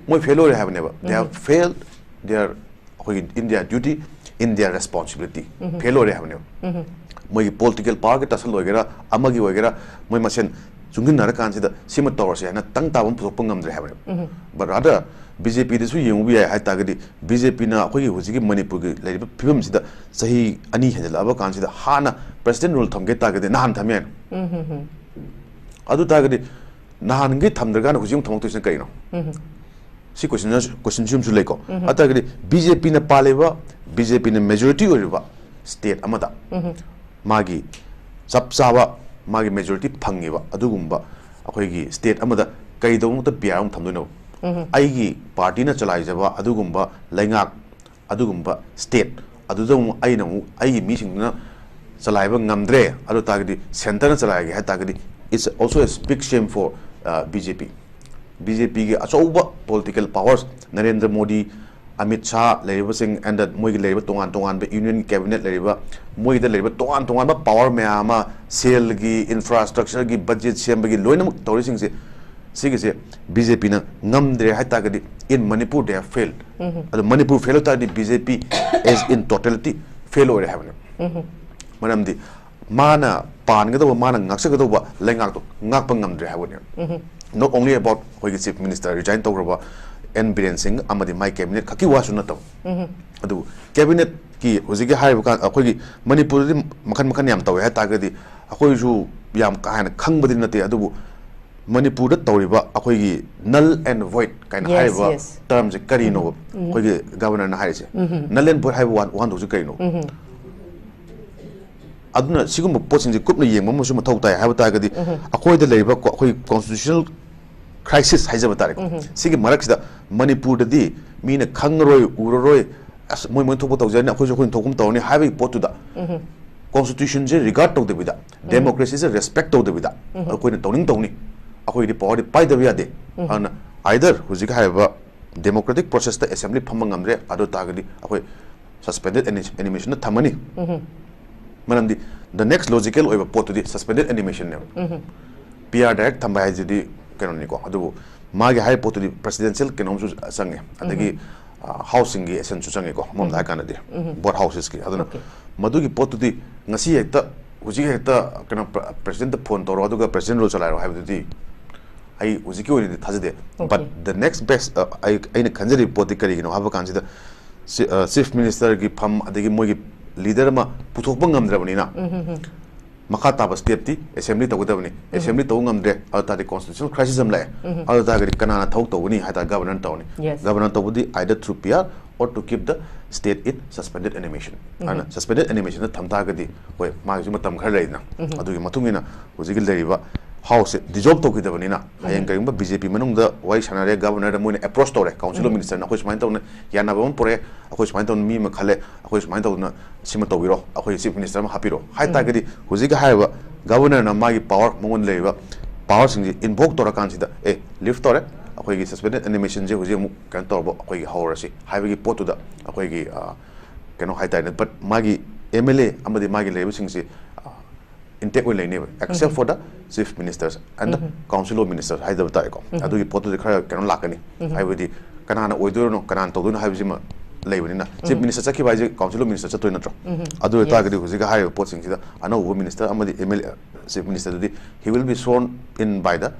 ꯃꯣꯏ fail ꯑꯣꯏꯔꯦ ꯍꯥꯏꯕꯅꯦꯕ꯫ They have failed their, ꯑꯩꯈꯣꯏꯒꯤ, in their duty, in their responsibility. Fail ꯑꯣꯏꯔꯦ ꯍꯥꯏꯕꯅꯦꯕ꯫ ꯃꯣꯏꯒꯤ political power ꯒꯤ tussle ꯑꯣꯏꯒꯦꯔꯥ, ꯑꯃꯒꯤ ꯑꯣꯏꯒꯦꯔꯥ, ꯃꯣꯏ ꯃꯁꯦꯟ ꯆꯨꯡꯁꯤꯟꯅꯔꯀꯥꯟꯁꯤꯗ ꯁꯤꯃ ꯇꯧꯔꯁꯦ ꯍꯥꯏꯅ ꯇꯪ ꯇꯥꯕ ꯑꯃ ꯄꯨꯊꯣꯛꯄ ꯉꯝꯗ꯭ꯔꯦ ꯍꯥꯏꯕꯅꯦꯕ꯫ But rather, B J P ꯗꯁꯨ ꯌꯦꯡꯉꯨꯕ ꯌꯥꯏ ꯍꯥꯏ ꯇꯥꯔꯒꯗꯤ, B J P ꯅ ꯑꯩꯈꯣꯏꯒꯤ ꯍꯧꯖꯤꯛꯀꯤ ꯃꯅꯤꯄꯨꯔꯒꯤ ꯂꯩꯔꯤꯕ ꯐꯤꯕꯝꯁꯤꯗ ꯆꯍꯤ ꯑꯅꯤ ꯍꯦꯟꯖꯜꯂꯛꯑꯕ ꯀꯥꯟꯁꯤꯗ ꯍꯥꯟꯅ president rule ꯊꯝꯒꯦ ꯇꯥꯔꯒꯗꯤ ꯅꯍꯥꯟ ꯊꯝ ꯌꯥꯏꯅ꯫ ꯑꯗꯨ ꯇꯥꯔꯒꯗꯤ ꯅꯍꯥꯟꯒꯤ ꯊꯝꯗ꯭ꯔꯀꯥꯟꯗ ꯍꯧꯖꯤꯛ ꯑꯃꯨꯛ ꯊꯝꯃꯛꯇꯣꯏꯁꯤꯅ ꯀꯔꯤꯅꯣ? ꯁꯤ question, question ꯁꯤ ꯑꯃꯁꯨ ꯂꯩꯀꯣ꯫ ꯑꯗꯨ ꯇꯥꯔꯒꯗꯤ B J P ꯅ ꯄꯥꯜꯂꯤꯕ, B J P ꯅ majority ꯑꯣꯏꯔꯤꯕ state ꯑꯃꯗ ꯃꯥꯒꯤ ꯆꯞ ꯆꯥꯕ ꯃꯥꯒꯤ majority ꯐꯪꯉꯤꯕ ꯑꯗꯨꯒꯨꯝꯕ ꯑꯩꯈꯣꯏꯒꯤ state ꯑꯃꯗ ꯀꯩꯗꯧꯕꯃꯛꯇ P R ꯑꯃ ꯊꯝꯗꯣꯏꯅꯣ? ꯑꯩꯒꯤ party ꯅ ꯆꯂꯥꯏꯖꯕ ꯑꯗꯨꯒꯨꯝꯕ ꯂꯩꯉꯥꯛ, ꯑꯗꯨꯒꯨꯝꯕ state ꯑꯗꯨꯗ ꯑꯃꯨꯛ ꯑꯩꯅ ꯑꯃꯨꯛ ꯑꯩꯒꯤ ꯃꯤꯁꯤꯡꯗꯨꯅ ꯆꯂꯥꯏꯕ ꯉꯝꯗ꯭ꯔꯦ, ꯑꯗꯨ ꯇꯥꯔꯒꯗꯤ centre ꯅ ꯆꯂꯥꯏꯒꯦ ꯍꯥꯏ ꯇꯥꯔꯒꯗꯤ, it's also a big shame for, uh, B J P꯫ B J P ꯒꯤ ꯑꯆꯧꯕ political powers, ꯅꯔꯦꯟꯗ꯭ꯔ ꯃꯣꯗꯤ, ꯑꯃꯤꯠ ꯁꯥꯍ ꯂꯩꯔꯤꯕꯁꯤꯡ, and ꯃꯣꯏꯒꯤ ꯂꯩꯔꯤꯕ ꯇꯣꯉꯥꯟ ꯇꯣꯉꯥꯟꯕ union cabinet ꯂꯩꯔꯤꯕ, ꯃꯣꯏꯗ ꯂꯩꯔꯤꯕ ꯇꯣꯉꯥꯟ ꯇꯣꯉꯥꯟꯕ power ꯃꯌꯥꯝ ꯑꯃ, ꯁꯦꯜꯒꯤ, infrastructure ꯒꯤ, budget ꯁꯦꯝꯕꯒꯤ, ꯂꯣꯏꯅꯃꯛ ꯇꯧꯔꯤꯁꯤꯡꯁꯦ, ꯁꯤꯒꯤꯁꯦ B J P ꯅ ꯉꯝꯗ꯭ꯔꯦ ꯍꯥꯏ ꯇꯥꯔꯒꯗꯤ, in Manipur they have failed꯫ ꯑꯗꯣ ꯃꯅꯤꯄꯨꯔ fail ꯑꯣꯏ ꯇꯥꯔꯗꯤ B J P as in totality fail ꯑꯣꯏꯔꯦ ꯍꯥꯏꯕꯅꯦ꯫ ꯃꯔꯝꯗꯤ ꯃꯥꯅ ꯄꯥꯟꯒꯗꯧꯕ, ꯃꯥꯅ ꯉꯥꯛꯆꯒꯗꯧꯕ ꯂꯩꯉꯥꯛꯇꯣ ꯉꯥꯛꯄ ꯉꯝꯗ꯭ꯔꯦ ꯍꯥꯏꯕꯅꯦ꯫ Not only about ꯑꯩꯈꯣꯏꯒꯤ Chief Minister resign ꯇꯧꯈ꯭ꯔꯕ N ꯕꯤꯔꯦꯟ ꯁꯤꯡ ꯑꯃꯗꯤ ꯃꯥꯏ cabinet ꯈꯛꯀꯤ ꯋꯥꯁꯨ ꯅꯠꯇꯕ, ꯑꯗꯨꯕꯨ cabinet ꯀꯤ ꯍꯧꯖꯤꯛꯀꯤ ꯍꯥꯏꯔꯤꯕ ꯀꯥꯟ-, ꯑꯩꯈꯣꯏꯒꯤ ꯃꯅꯤꯄꯨꯔꯗꯗꯤ ꯃꯈꯜ ꯃꯈꯜ ꯌꯥꯝ ꯇꯧꯋꯦ ꯍꯥꯏ ꯇꯥꯔꯒꯗꯤ, ꯑꯩꯈꯣꯏꯁꯨ ꯌꯥꯝ ꯀꯥ ꯍꯦꯟꯅ ꯈꯪꯕꯗꯤ ꯅꯠꯇꯦ, ꯑꯗꯨꯕꯨ ꯃꯅꯤꯄꯨꯔꯗ ꯇꯧꯔꯤꯕ ꯑꯩꯈꯣꯏꯒꯤ null and void ꯀꯥꯏꯅ Yes, ꯍꯥꯏꯔꯤꯕ yes. term ꯁꯦ ꯀꯔꯤꯅꯣꯕ? ꯑꯩꯈꯣꯏꯒꯤ governor ꯅ ꯍꯥꯏꯔꯤꯁꯦ null and void ꯍꯥꯏꯕ ꯋꯥꯍꯟ-, ꯋꯥꯍꯟꯊꯣꯛꯁꯦ ꯀꯔꯤꯅꯣ? ꯑꯗꯨꯅ ꯁꯤꯒꯨꯝꯕ ꯄꯣꯠꯁꯤꯡꯁꯦ ꯀꯨꯞꯅ ꯌꯦꯡꯕ ꯑꯃꯁꯨ ꯃꯊꯧ ꯇꯥꯏ꯫ ꯍꯥꯏꯕ ꯇꯥꯔꯒꯗꯤ, ꯑꯩꯈꯣꯏꯗ ꯂꯩꯔꯤꯕ ꯀꯣ-, ꯑꯩꯈꯣꯏ constitutional crisis ꯍꯥꯏꯖꯕ ꯇꯥꯔꯦꯀꯣ, ꯁꯤꯒꯤ ꯃꯔꯛꯁꯤꯗ ꯃꯅꯤꯄꯨꯔꯗꯗꯤ ꯃꯤꯅ ꯈꯪꯉꯔꯣꯏ, ꯎꯔꯔꯣꯏ, ꯑꯁ, ꯃꯣꯏ ꯃꯣꯏ ꯊꯣꯛꯄ ꯇꯧꯖꯔꯅꯤ, ꯑꯩꯈꯣꯏꯁꯨ ꯑꯩꯈꯣꯏꯅ ꯊꯣꯛꯄ ꯇꯧꯔꯅꯤ ꯍꯥꯏꯕꯒꯤ ꯄꯣꯠꯇꯨꯗ, ꯀꯣꯟꯁꯇꯤꯇ꯭ꯌꯨꯁꯟꯁꯦ ꯔꯤꯒꯥꯔꯗ ꯇꯧꯗꯕꯤꯗ, ꯗꯦꯃꯣꯀ꯭ꯔꯦꯁꯤꯁꯦ ꯔꯦꯁꯄꯦꯛ ꯇꯧꯗꯕꯤꯗ, ꯑꯩꯈꯣꯏꯅ ꯇꯧꯅꯤꯡ ꯇꯧꯅꯤ, ꯑꯩꯈꯣꯏꯒꯤꯗꯤ ꯄꯋꯥꯔꯗꯤ ꯄꯥꯏꯗꯕ ꯌꯥꯗꯦ꯫ ꯑꯗꯨꯅ ꯑꯥꯏꯗꯔ ꯍꯧꯖꯤꯛ ꯍꯥꯏꯔꯤꯕ ꯗꯦꯃꯣꯀ꯭ꯔꯦꯇꯤꯛ ꯄ꯭ꯔꯣꯁꯦꯁꯇ ꯑꯦꯁꯦꯝꯕ꯭ꯂꯤ ꯐꯝꯕ ꯉꯝꯗ꯭ꯔꯦ, ꯑꯗꯨ ꯇꯥꯔꯒꯗꯤ ꯑꯩꯈꯣꯏ ꯁꯁꯄꯦꯟꯗꯦꯗ ꯑꯦꯅꯤꯃꯦꯁꯟꯗ ꯊꯝꯃꯅꯤ꯫ ꯃꯔꯝꯗꯤ the next logical ꯑꯣꯏꯕ ꯄꯣꯠꯇꯨꯗꯤ ꯁꯁꯄꯦꯟꯗꯦꯗ ꯑꯦꯅꯤꯃꯦꯁꯟꯅꯦꯕ꯫ ꯄꯤ ꯑꯥꯔ ꯗꯥꯏꯔꯦꯛ ꯊꯝꯕ ꯍꯥꯏꯁꯤꯗꯤ ꯀꯩꯅꯣꯅꯤꯀꯣ, ꯑꯗꯨꯕꯨ ꯃꯥꯒꯤ ꯍꯥꯏꯔꯤꯕ ꯄꯣꯠꯇꯨꯗꯤ ꯄ꯭ꯔꯦꯁꯤꯗꯦꯟꯁꯤꯌꯦꯜ ꯀꯩꯅꯣꯝꯁꯨ ꯆꯪꯉꯦ, ꯑꯗꯒꯤ ꯍꯥꯎꯁꯁꯤꯡꯒꯤ ꯑꯦꯁꯦꯟꯁꯨ ꯆꯪꯉꯦꯀꯣ, ꯑꯃꯔꯣꯝꯗ ꯍꯥꯏꯔꯀꯥꯟꯗꯗꯤ ꯕꯣꯠ ꯍꯥꯎꯁꯦꯁꯀꯤ꯫ ꯑꯗꯨꯅ ꯃꯗꯨꯒꯤ ꯄꯣꯠꯇꯨꯗꯤ ꯉꯁꯤ ꯍꯦꯛꯇ, ꯍꯧꯖꯤꯛ ꯍꯦꯛꯇ ꯀꯩꯅꯣ, ꯄ꯭ꯔꯦꯁꯤꯗꯦꯟꯠꯇ ꯐꯣꯟ ꯇꯧꯔꯣ ꯑꯗꯨꯒ ꯄ꯭ꯔꯦꯁꯤꯗꯦꯟꯠ ꯔꯨꯜ ꯆꯂꯥꯏꯔꯣ ꯍꯥꯏꯕꯗꯨꯗꯤ ꯑꯩ ꯍꯧꯖꯤꯛꯀꯤ ꯑꯣꯏꯅꯗꯤ ꯊꯥꯖꯗꯦ꯫ But the next best, ꯑ, ꯑꯩ, ꯑꯩꯅ ꯈꯟꯖꯔꯤꯕ ꯄꯣꯠꯇꯤ ꯀꯔꯤꯒꯤꯅꯣ ꯍꯥꯏꯕ ꯀꯥꯟꯁꯤꯗ, ꯆꯤꯐ ꯃꯤꯅꯤꯁꯇꯔꯒꯤ ꯐꯝ, ꯑꯗꯒꯤ ꯃꯣꯏꯒꯤ ꯂꯤꯗꯔ ꯑꯃ ꯄꯨꯊꯣꯛꯄ ꯉꯝꯗ꯭ꯔꯕꯅꯤꯅ, ꯃꯈꯥ ꯇꯥꯕ ꯁ꯭ꯇꯦꯞꯇꯤ ꯑꯦꯁꯦꯝꯕ꯭ꯂꯤ ꯇꯧꯒꯗꯕꯅꯤ꯫ ꯑꯦꯁꯦꯝꯕ꯭ꯂꯤ ꯇꯧꯕ ꯉꯝꯗ꯭ꯔꯦ, ꯑꯗꯨ ꯇꯥꯔꯗꯤ ꯀꯣꯟꯁꯇꯤꯇ꯭ꯌꯨꯁꯅꯦꯜ ꯀ꯭ꯔꯥꯏꯁꯤꯁ ꯑꯃ ꯂꯥꯛꯑꯦ꯫ ꯑꯗꯨ ꯇꯥꯔꯒꯗꯤ ꯀꯅꯥꯅ ꯊꯕꯛ ꯇꯧꯒꯅꯤ ꯍꯥꯏ ꯇꯥꯔꯗꯤ ꯒꯕꯔꯅꯔ ꯇꯧꯔꯅꯤ꯫ ꯒꯕꯔꯅꯔ ꯇꯧꯕꯗꯤ either through P R or to keep the state in suspended animation꯫ ꯑꯗꯨꯅ ꯁꯁꯄꯦꯟꯗꯦꯗ ꯑꯦꯅꯤꯃꯦꯁꯟꯗ ꯊꯝ ꯇꯥꯔꯒꯗꯤ, ꯍꯣꯏ, ꯃꯥꯒꯤꯁꯨ ꯃꯇꯝ ꯈꯔ ꯂꯩꯗꯅ, ꯑꯗꯨꯒꯤ ꯃꯇꯨꯡ ꯏꯟꯅ ꯍꯧꯖꯤꯛꯀꯤ ꯂꯩꯔꯤꯕ ꯍꯥꯎꯁꯁꯦ ꯗꯤꯖꯣꯜꯕ ꯇꯧꯈꯤꯗꯕꯅꯤꯅ, ꯍꯌꯦꯡ ꯀꯔꯤꯒꯨꯝꯕ ꯕꯤ ꯖꯦ ꯄꯤ ꯃꯅꯨꯡꯗ ꯋꯥꯔꯤ ꯁꯥꯟꯅꯔꯦ, ꯒꯕꯔꯅꯔꯗ ꯃꯣꯏꯅ ꯑꯦꯄ꯭ꯔꯣꯆ ꯇꯧꯔꯦ, ꯀꯥꯎꯟꯁꯤꯜ ꯑꯣꯐ ꯃꯤꯅꯤꯁꯇꯔꯅ ꯑꯩꯈꯣꯏ ꯁꯨꯃꯥꯏꯅ ꯇꯧꯅ ꯌꯥꯅꯕ ꯑꯃ ꯄꯨꯔꯛꯑꯦ, ꯑꯩꯈꯣꯏ ꯁꯨꯃꯥꯏꯅ ꯇꯧꯅ ꯃꯤ ꯑꯃ ꯈꯜꯂꯦ, ꯑꯩꯈꯣꯏ ꯁꯨꯃꯥꯏꯅ ꯇꯧꯗꯅ ꯁꯤꯃ ꯇꯧꯕꯤꯔꯣ, ꯑꯩꯈꯣꯏ ꯆꯤꯐ ꯃꯤꯅꯤꯁꯇꯔ ꯑꯃ ꯍꯥꯞꯄꯤꯔꯣ ꯍꯥꯏ ꯇꯥꯔꯒꯗꯤ, ꯍꯧꯖꯤꯛꯀꯤ ꯍꯥꯏꯔꯤꯕ ꯒꯕꯔꯅꯔꯅ ꯃꯥꯒꯤ ꯄꯋꯥꯔ, ꯃꯉꯣꯟꯗ ꯂꯩꯔꯤꯕ ꯄꯋꯥꯔꯁꯤꯡꯁꯦ ꯏꯟꯚꯣꯛ ꯇꯧꯔꯀꯥꯟꯁꯤꯗ, ꯑꯦ, ꯂꯤꯐ ꯇꯧꯔꯦ, ꯑꯩꯈꯣꯏꯒꯤ ꯁꯁꯄꯦꯟꯗꯦꯗ ꯑꯦꯅꯤꯃꯦꯁꯟꯁꯦ ꯍꯧꯖꯤꯛ ꯑꯃꯨꯛ ꯀꯩꯅꯣ ꯇꯧꯔꯕ, ꯑꯩꯈꯣꯏꯒꯤ ꯍꯧꯔꯁꯤ ꯍꯥꯏꯕꯒꯤ ꯄꯣꯠꯇꯨꯗ ꯑꯩꯈꯣꯏꯒꯤ, ꯑ, ꯀꯩꯅꯣ ꯍꯥꯏꯇꯥꯔꯦꯅꯦ, but ꯃꯥꯒꯤ ꯑꯦꯝ ꯑꯦꯜ ꯑꯦ ꯑꯃꯗꯤ ꯃꯥꯒꯤ ꯂꯩꯔꯤꯕꯁꯤꯡꯁꯤ, ꯑ, intact ꯑꯣꯏꯅ ꯂꯩꯅꯦꯕ, except for the chief ministers and the council of ministers ꯍꯥꯏꯗꯕ ꯇꯥꯔꯦꯀꯣ꯫ ꯑꯗꯨꯒꯤ ꯄꯣꯠꯇꯨꯗꯤ ꯈꯔ ꯀꯩꯅꯣ ꯂꯥꯛꯀꯅꯤ, ꯍꯥꯏꯕꯗꯤ ꯀꯅꯥꯅ ꯑꯣꯏꯗꯣꯏꯅꯣ, ꯀꯅꯥꯅ ꯇꯧꯗꯣꯏꯅꯣ ꯍꯥꯏꯕꯁꯤꯃ ꯂꯩꯕꯅꯤꯅ, ꯆꯤꯐ ꯃꯤꯅꯤꯁꯇꯔ ꯆꯠꯈꯤꯕ ꯍꯥꯏꯁꯦ ꯀꯥꯎꯟꯁꯤꯜ ꯑꯣꯐ ꯃꯤꯅꯤꯁꯇꯔ ꯆꯠꯇꯣꯏ ꯅꯠꯇ꯭ꯔꯣ? ꯑꯗꯨ ꯑꯣꯏꯇꯥꯔꯒꯗꯤ ꯍꯧꯖꯤꯛꯀꯤ ꯍꯥꯏꯔꯤꯕ ꯄꯣꯠꯁꯤꯡꯁꯤꯗ ꯑꯅꯧꯕ ꯃꯤꯅꯤꯁꯇꯔ ꯑꯃꯗꯤ ꯑꯦꯝ ꯑꯦꯜ ꯑꯦ, ꯆꯤꯐ ꯃꯤꯅꯤꯁꯇꯔꯗꯨꯗꯤ he will be sworn in by the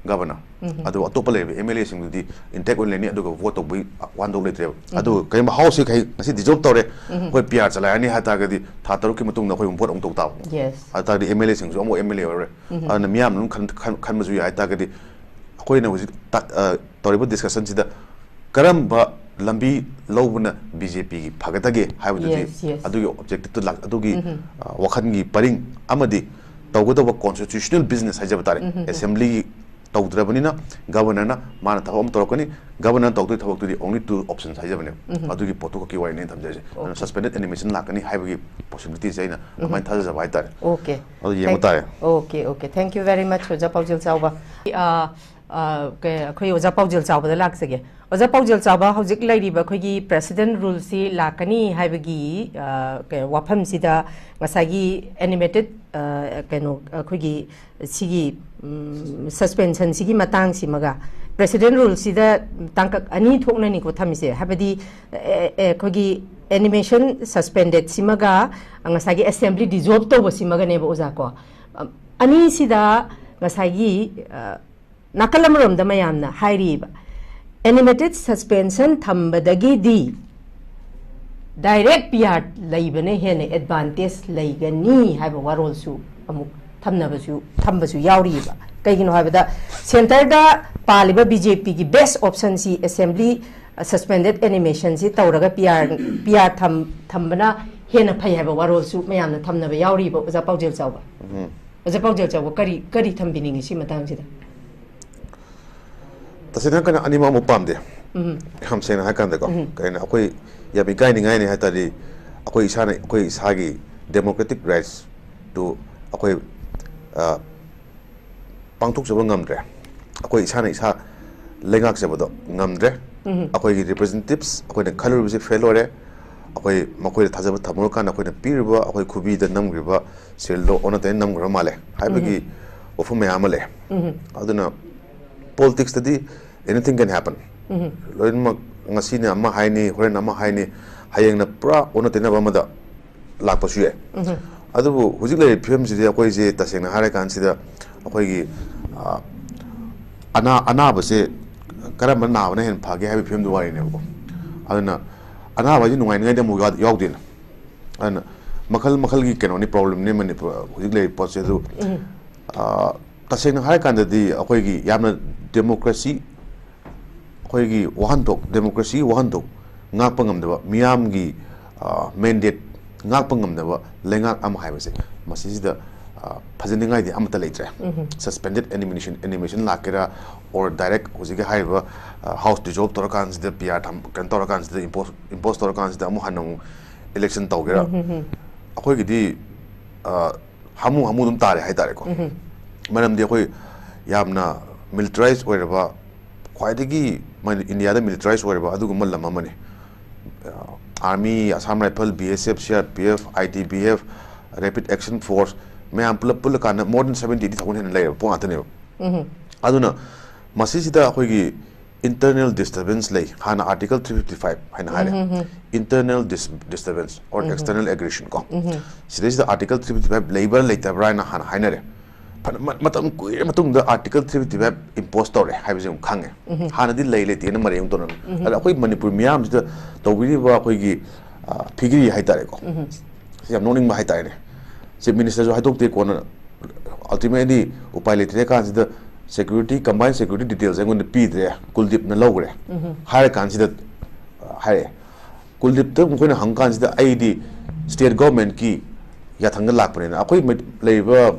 governor꯫ ꯑꯗꯨꯒ ꯑꯇꯣꯞꯄ ꯂꯩꯔꯤꯕ ꯑꯦꯝ ꯑꯦꯜ ꯑꯦꯁꯤꯡꯗꯨꯗꯤ ꯏꯟꯇꯦꯛ ꯑꯣꯏꯅ ꯂꯩꯅꯤ, ꯑꯗꯨꯒ ꯚꯣꯠ ꯇꯧꯕꯒꯤ ꯋꯥꯟꯗꯧ ꯂꯩꯇ꯭ꯔꯦꯕ꯫ ꯑꯗꯨꯒ ꯀꯔꯤꯒꯨꯝꯕ ꯍꯥꯎꯁꯁꯤ ꯉꯁꯤ ꯗꯤꯖꯣꯜꯕ ꯇꯧꯔꯦ, ꯑꯩꯈꯣꯏ ꯄꯤ ꯑꯥꯔ ꯆꯂꯥꯏꯔꯅꯤ ꯍꯥꯏ ꯇꯥꯔꯒꯗꯤ, ꯊꯥ ꯇꯔꯨꯛꯀꯤ ꯃꯇꯨꯡꯗ ꯑꯩꯈꯣꯏ ꯑꯃꯨꯛ ꯚꯣꯠ ꯑꯃꯨꯛ ꯇꯧ ꯇꯥꯕ꯫ ꯑꯗꯨ ꯇꯥꯔꯗꯤ ꯑꯦꯝ ꯑꯦꯜ ꯑꯦꯁꯤꯡꯁꯨ ꯑꯃꯨꯛ ꯑꯦꯝ ꯑꯦꯜ ꯑꯦ ꯑꯣꯏꯔꯔꯣꯏ꯫ ꯑꯗꯨꯅ ꯃꯤꯌꯥꯝꯅ ꯑꯗꯨꯝ ꯈꯟ-, ꯈꯟ-, ꯈꯟꯕꯁꯨ ꯌꯥꯏ ꯍꯥꯏ ꯇꯥꯔꯒꯗꯤ, ꯑꯩꯈꯣꯏꯅ ꯍꯧꯖꯤꯛ ꯇ-, ꯑ, ꯇꯧꯔꯤꯕ ꯗꯤꯁꯀꯁꯟꯁꯤꯗ ꯀꯔꯝꯕ ꯂꯝꯕꯤ ꯂꯧꯕꯅ ꯕꯤ ꯖꯦ ꯄꯤꯒꯤ ꯐꯒꯗꯒꯦ ꯍꯥꯏꯕꯗꯨꯗꯤ, Yes, yes. ꯑꯗꯨꯒꯤ ꯑꯣꯕꯖꯦꯛꯇꯤꯞꯇꯨ ꯂꯥꯛ-, ꯑꯗꯨꯒꯤ, ꯑ, ꯋꯥꯈꯜꯒꯤ ꯄꯔꯤꯡ ꯑꯃꯗꯤ ꯇꯧꯒꯗꯧꯕ ꯀꯣꯟꯁꯇꯤꯇ꯭ꯌꯨꯁꯅꯦꯜ ꯕꯤꯖꯤꯅꯦꯁ ꯍꯥꯏꯖꯕ ꯇꯥꯔꯦ, ꯑꯦꯁꯦꯝꯕ꯭ꯂꯤꯒꯤ ꯇꯧꯗ꯭ꯔꯕꯅꯤꯅ, ꯒꯕꯔꯅꯔꯅ ꯃꯥꯅ ꯊꯕꯛ ꯑꯃ ꯇꯧꯔꯛꯀꯅꯤ꯫ ꯒꯕꯔꯅꯔꯅ ꯇꯧꯗꯣꯏ ꯊꯕꯛꯇꯨꯗꯤ only two options ꯍꯥꯏꯖꯕꯅꯦ꯫ ꯑꯗꯨꯒꯤ ꯄꯣꯠꯇꯨ ꯈꯛꯀꯤ ꯋꯥꯔꯤꯅꯤ ꯑꯩꯅ ꯊꯝꯖꯔꯤꯁꯦ꯫ ꯑꯗꯨꯅ suspended animation ꯂꯥꯛꯀꯅꯤ ꯍꯥꯏꯕꯒꯤ possibilityꯁꯦ ꯑꯩꯅ ꯑꯗꯨꯃꯥꯏꯅ ꯊꯥꯖꯖꯕ ꯍꯥꯏꯇꯥꯔꯦ꯫ Okay. ꯑꯗꯨ ꯌꯦꯡꯕ ꯇꯥꯔꯦ꯫ Okay, okay. Thank you very much, ꯑꯣꯖꯥ ꯄꯥꯎꯖꯦꯜ ꯆꯥꯎꯕ꯫ ꯑ, ꯑ, ꯀ-, ꯑꯩꯈꯣꯏ ꯑꯣꯖꯥ ꯄꯥꯎꯖꯦꯜ ꯆꯥꯎꯕꯗ ꯂꯥꯛꯆꯒꯦ꯫ ꯑꯣꯖꯥ ꯄꯥꯎꯖꯦꯜ ꯆꯥꯎꯕ, ꯍꯧꯖꯤꯛ ꯂꯩꯔꯤꯕ ꯑꯩꯈꯣꯏꯒꯤ president ruleꯁꯤ ꯂꯥꯛꯀꯅꯤ ꯍꯥꯏꯕꯒꯤ, ꯑ, ꯀ-, ꯋꯥꯐꯝꯁꯤꯗ ꯉꯁꯥꯏꯒꯤ animated, ꯑ, ꯀꯩꯅꯣ, ꯑꯩꯈꯣꯏꯒꯤ ꯁꯤꯒꯤ, ꯎꯝ, suspensionꯁꯤꯒꯤ ꯃꯇꯥꯡꯁꯤꯃꯒ, president ruleꯁꯤꯗ ꯇꯥꯡꯀꯛ ꯑꯅꯤ ꯊꯣꯛꯅꯅꯤꯀꯣ ꯊꯝꯃꯤꯁꯦ, ꯍꯥꯏꯕꯗꯤ, ꯑꯦ, ꯑꯦ, ꯑꯩꯈꯣꯏꯒꯤ animation suspendedꯁꯤꯃꯒ ꯉꯁꯥꯏꯒꯤ assembly dissolve ꯇꯧꯕꯁꯤꯃꯒꯅꯦꯕ, ꯑꯣꯖꯥ ꯀꯣ꯫ ꯑꯝ, ꯑꯅꯤꯁꯤꯗ ꯉꯁꯥꯏꯒꯤ, ꯑ, ꯅꯥꯀꯜ ꯑꯃꯔꯣꯝꯗ ꯃꯌꯥꯝꯅ ꯍꯥꯏꯔꯤꯕ animated suspension ꯊꯝꯕꯗꯒꯤꯗꯤ direct PR ꯂꯩꯕꯅ ꯍꯦꯟꯅ advantage ꯂꯩꯒꯅꯤ ꯍꯥꯏꯕ ꯋꯥꯔꯣꯜꯁꯨ ꯑꯃꯨꯛ ꯊꯝꯅꯕꯁꯨ, ꯊꯝꯕꯁꯨ ꯌꯥꯎꯔꯤꯕ꯫ ꯀꯩꯒꯤꯅꯣ ꯍꯥꯏꯕꯗ centreꯗ ꯄꯥꯜꯂꯤꯕ BJPꯒꯤ best optionꯁꯤ assembly, ꯑ, suspended animationꯁꯤ ꯇꯧꯔꯒ PR, PR ꯊꯝ-, ꯊꯝꯕꯅ ꯍꯦꯟꯅ ꯐꯩ ꯍꯥꯏꯕ ꯋꯥꯔꯣꯜꯁꯨ ꯃꯌꯥꯝꯅ ꯊꯝꯅꯕ ꯌꯥꯎꯔꯤꯕ, ꯑꯣꯖꯥ ꯄꯥꯎꯖꯦꯜ ꯆꯥꯎꯕ꯫ ꯑꯣꯖꯥ ꯄꯥꯎꯖꯦꯜ ꯆꯥꯎꯕ, ꯀꯔꯤ, ꯀꯔꯤ ꯊꯝꯕꯤꯅꯤꯡꯉꯤ ꯁꯤ ꯃꯇꯥꯡꯁꯤꯗ? ꯇꯁꯦꯡꯅ ꯍꯥꯏꯔꯀꯥꯟꯗ ꯑꯅꯤꯃꯛ ꯑꯃꯨꯛ ꯄꯥꯝꯗꯦ꯫ ꯌꯥꯝ ꯁꯦꯡꯅ ꯍꯥꯏꯔꯀꯥꯟꯗꯀꯣ, ꯀꯩꯅꯣ, ꯑꯩꯈꯣꯏ ꯌꯥꯝ ꯏꯀꯥꯏꯅꯤꯡꯉꯥꯏꯅꯤ ꯍꯥꯏ ꯇꯥꯔꯗꯤ, ꯑꯩꯈꯣꯏ ꯏꯁꯥꯅ, ꯑꯩꯈꯣꯏ ꯏꯁꯥꯒꯤ democratic rightsꯇꯨ ꯑꯩꯈꯣꯏ, ꯑ, ꯄꯥꯡꯊꯣꯛꯆꯕ ꯉꯝꯗ꯭ꯔꯦ꯫ ꯑꯩꯈꯣꯏ ꯏꯁꯥꯅ ꯏꯁꯥ ꯂꯩꯉꯥꯛꯆꯕꯗꯣ ꯉꯝꯗ꯭ꯔꯦ꯫ ꯑꯩꯈꯣꯏꯒꯤ representatives ꯑꯩꯈꯣꯏꯅ ꯈꯜꯂꯨꯔꯤꯕꯁꯤ fail ꯑꯣꯏꯔꯦ꯫ ꯑꯩꯈꯣꯏ ꯃꯈꯣꯏꯗ ꯊꯥꯖꯕ ꯊꯝꯃꯨꯔꯀꯥꯟꯗ ꯑꯩꯈꯣꯏꯅ ꯄꯤꯔꯤꯕ, ꯑꯩꯈꯣꯏ ꯈꯨꯕꯤꯗ ꯅꯝꯈ꯭ꯔꯤꯕ ꯁꯤꯜꯗꯣ ꯑꯣꯟꯅ ꯇꯩꯅ ꯅꯝꯈ꯭ꯔ ꯃꯥꯜꯂꯦ ꯍꯥꯏꯕꯒꯤ ꯋꯥꯐꯝ ꯃꯌꯥꯝ ꯑꯃ ꯂꯩ꯫ ꯑꯗꯨꯅ politicsꯇꯗꯤ anything can happen꯫ ꯂꯣꯏꯅꯃꯛ ꯉꯁꯤꯅ ꯑꯃ ꯍꯥꯏꯅꯤ, ꯍꯣꯔꯦꯟ ꯑꯃ ꯍꯥꯏꯅꯤ, ꯍꯌꯦꯡꯅ ꯄꯨꯔꯥ ꯑꯣꯟꯅ ꯇꯩꯅꯕ ꯑꯃꯗ ꯂꯥꯛꯄꯁꯨ ꯌꯥꯏ꯫ ꯑꯗꯨꯕꯨ ꯍꯧꯖꯤꯛ ꯂꯩꯔꯤꯕ ꯐꯤꯕꯝꯁꯤꯗꯤ ꯑꯩꯈꯣꯏꯁꯦ ꯇꯁꯦꯡꯅ ꯍꯥꯏꯔꯀꯥꯟꯁꯤꯗ ꯑꯩꯈꯣꯏꯒꯤ, ꯑ, ꯑꯅꯥ-, ꯑꯅꯥꯕꯁꯦ ꯀꯔꯝꯕ ꯅꯥꯕꯅ ꯍꯦꯟꯅ ꯐꯒꯦ ꯍꯥꯏꯕꯒꯤ ꯐꯤꯕꯝꯗꯨ ꯋꯥꯔꯤꯅꯦꯕꯀꯣ꯫ ꯑꯗꯨꯅ ꯑꯅꯥꯕ ꯍꯥꯏꯁꯦ ꯅꯨꯡꯉꯥꯏꯅꯤꯡꯉꯥꯏꯗꯤ ꯑꯃꯨꯛ ꯌꯥꯎ-, ꯌꯥꯎꯗꯦꯅ꯫ ꯑꯗꯨꯅ ꯃꯈꯜ ꯃꯈꯜꯒꯤ ꯀꯩꯅꯣꯅꯤ, problemꯅꯤ ꯃꯅꯤꯄꯨꯔ ꯍꯧꯖꯤꯛ ꯂꯩꯔꯤꯕ ꯄꯣꯠꯁꯦ꯫ ꯑꯗꯨ, ꯑ, ꯇꯁꯦꯡꯅ ꯍꯥꯏꯔꯀꯥꯟꯗꯗꯤ ꯑꯩꯈꯣꯏꯒꯤ ꯌꯥꯝꯅ democracy, ꯑꯩꯈꯣꯏꯒꯤ ꯋꯥꯍꯟꯊꯣꯛ, democracyꯒꯤ ꯋꯥꯍꯟꯊꯣꯛ ꯉꯥꯛꯄ ꯉꯝꯗꯕ, ꯃꯤꯌꯥꯝꯒꯤ, ꯑ, mandate ꯉꯥꯛꯄ ꯉꯝꯗꯕ ꯂꯩꯉꯥꯛ ꯑꯃ ꯍꯥꯏꯕꯁꯦ ꯃꯁꯤꯁꯤꯗ, ꯑ, ꯐꯖꯅꯤꯡꯉꯥꯏꯗꯤ ꯑꯃꯠꯇ ꯂꯩꯇ꯭ꯔꯦ꯫ Suspended animation animation ꯂꯥꯛꯀꯦꯔꯥ, or direct ꯍꯧꯖꯤꯛꯀꯤ ꯍꯥꯏꯔꯤꯕ ꯍꯥꯎꯁ ꯗꯤꯖꯣꯜꯕ ꯇꯧꯔꯀꯥꯟꯁꯤꯗ, ꯄꯤ ꯑꯥꯔ ꯀꯩꯅꯣ ꯇꯧꯔꯀꯥꯟꯁꯤꯗ, ꯏꯝꯄꯣꯁ ꯏꯝꯄꯣꯁ ꯇꯧꯔꯀꯥꯟꯁꯤꯗ ꯑꯃꯨꯛ ꯍꯟꯅ ꯑꯃꯨꯛ ꯏꯂꯦꯛꯁꯟ ꯇꯧꯒꯦꯔꯥ, ꯑꯩꯈꯣꯏꯒꯤꯗꯤ ꯍꯥꯃꯨ ꯍꯥꯃꯨ ꯑꯗꯨꯝ ꯇꯥꯔꯦ ꯍꯥꯏꯇꯥꯔꯦꯀꯣ꯫ ꯃꯔꯝꯗꯤ ꯑꯩꯈꯣꯏ ꯌꯥꯝꯅ ꯃꯤꯂꯤꯇꯔꯥꯏꯁ ꯑꯣꯏꯔꯕ, ꯈ꯭ꯋꯥꯏꯗꯒꯤ ꯏꯟꯗꯤꯌꯥꯗ ꯃꯤꯂꯤꯇꯔꯥꯏꯁ ꯑꯣꯏꯔꯕ ꯑꯗꯨꯒꯨꯝꯕ ꯂꯝ ꯑꯃꯅꯤ꯫ Army, Assam Rifles, B S F, C R P F, I T B F, Rapid Action Force, ꯃꯌꯥꯝ ꯄꯨꯂꯞ ꯄꯨꯜꯂꯀꯥꯟꯗ more than seventy thousand ꯍꯦꯟꯅ ꯂꯩꯔꯕ ꯄꯣꯠ ꯉꯥꯛꯇꯅꯦꯕ꯫ ꯑꯗꯨꯅ ꯃꯁꯤꯁꯤꯗ ꯑꯩꯈꯣꯏꯒꯤ internal disturbance ꯂꯩ꯫ ꯍꯥꯟꯅ Article three fifty five ꯍꯥꯏꯅ ꯍꯥꯏꯔꯦ, internal disturbance or external aggression ꯀꯣ꯫ ꯁꯤꯗꯩꯁꯤꯗ Article three fifty five ꯂꯩꯕ꯭ꯔꯥ ꯂꯩꯇꯕ꯭ꯔꯥ ꯍꯥꯏꯅ ꯍꯥꯟꯅ ꯍꯥꯏꯅꯔꯦ꯫ ꯐꯅ ꯃꯇꯝ ꯀꯨꯏꯔ ꯃꯇꯨꯡꯗ Article three fifty five impose ꯇꯧꯔꯦ ꯍꯥꯏꯕꯁꯤ ꯑꯃꯨꯛ ꯈꯪꯉꯦ꯫ ꯍꯥꯟꯅꯗꯤ ꯂꯩ ꯂꯩꯇꯦꯅ ꯃꯔꯩ ꯑꯃꯨꯛ ꯇꯧꯅꯔꯝꯃꯤ꯫ ꯑꯗ ꯑꯩꯈꯣꯏ ꯃꯅꯤꯄꯨꯔ ꯃꯤꯌꯥꯝꯁꯤꯗ ꯇꯧꯕꯤꯔꯤꯕ ꯑꯩꯈꯣꯏꯒꯤ ꯐꯤꯒ꯭ꯔꯤ ꯍꯥꯏꯇꯥꯔꯦꯀꯣ, ꯁꯤ ꯌꯥꯝ ꯅꯣꯛꯅꯤꯡꯕ ꯍꯥꯏꯇꯥꯔꯦꯅꯦ꯫ ꯆꯤꯐ ꯃꯤꯅꯤꯁꯇꯔꯁꯨ ꯍꯥꯏꯗꯣꯛꯇꯦ, ꯀꯣꯟꯅ ultimately ꯎꯄꯥꯏ ꯂꯩꯇ꯭ꯔꯦ ꯀꯥꯟꯁꯤꯗ security, combined security details ꯑꯩꯉꯣꯟꯗ ꯄꯤꯗ꯭ꯔꯦ, ꯀꯨꯜꯗꯤꯞꯅ ꯂꯧꯈ꯭ꯔꯦ ꯍꯥꯏꯔ ꯀꯥꯟꯁꯤꯗ ꯍꯥꯏꯔꯛꯑꯦ꯫ ꯀꯨꯜꯗꯤꯞꯇ ꯃꯈꯣꯏꯅ ꯍꯪꯕ ꯀꯥꯟꯁꯤꯗ ꯑꯩꯗꯤ ꯁ꯭ꯇꯦꯠ ꯒꯣꯔꯃꯦꯟꯠꯀꯤ ꯌꯥꯊꯪꯗ ꯂꯥꯛꯄꯅꯤꯅ, ꯑꯩꯈꯣꯏ ꯂꯩꯔꯤꯕ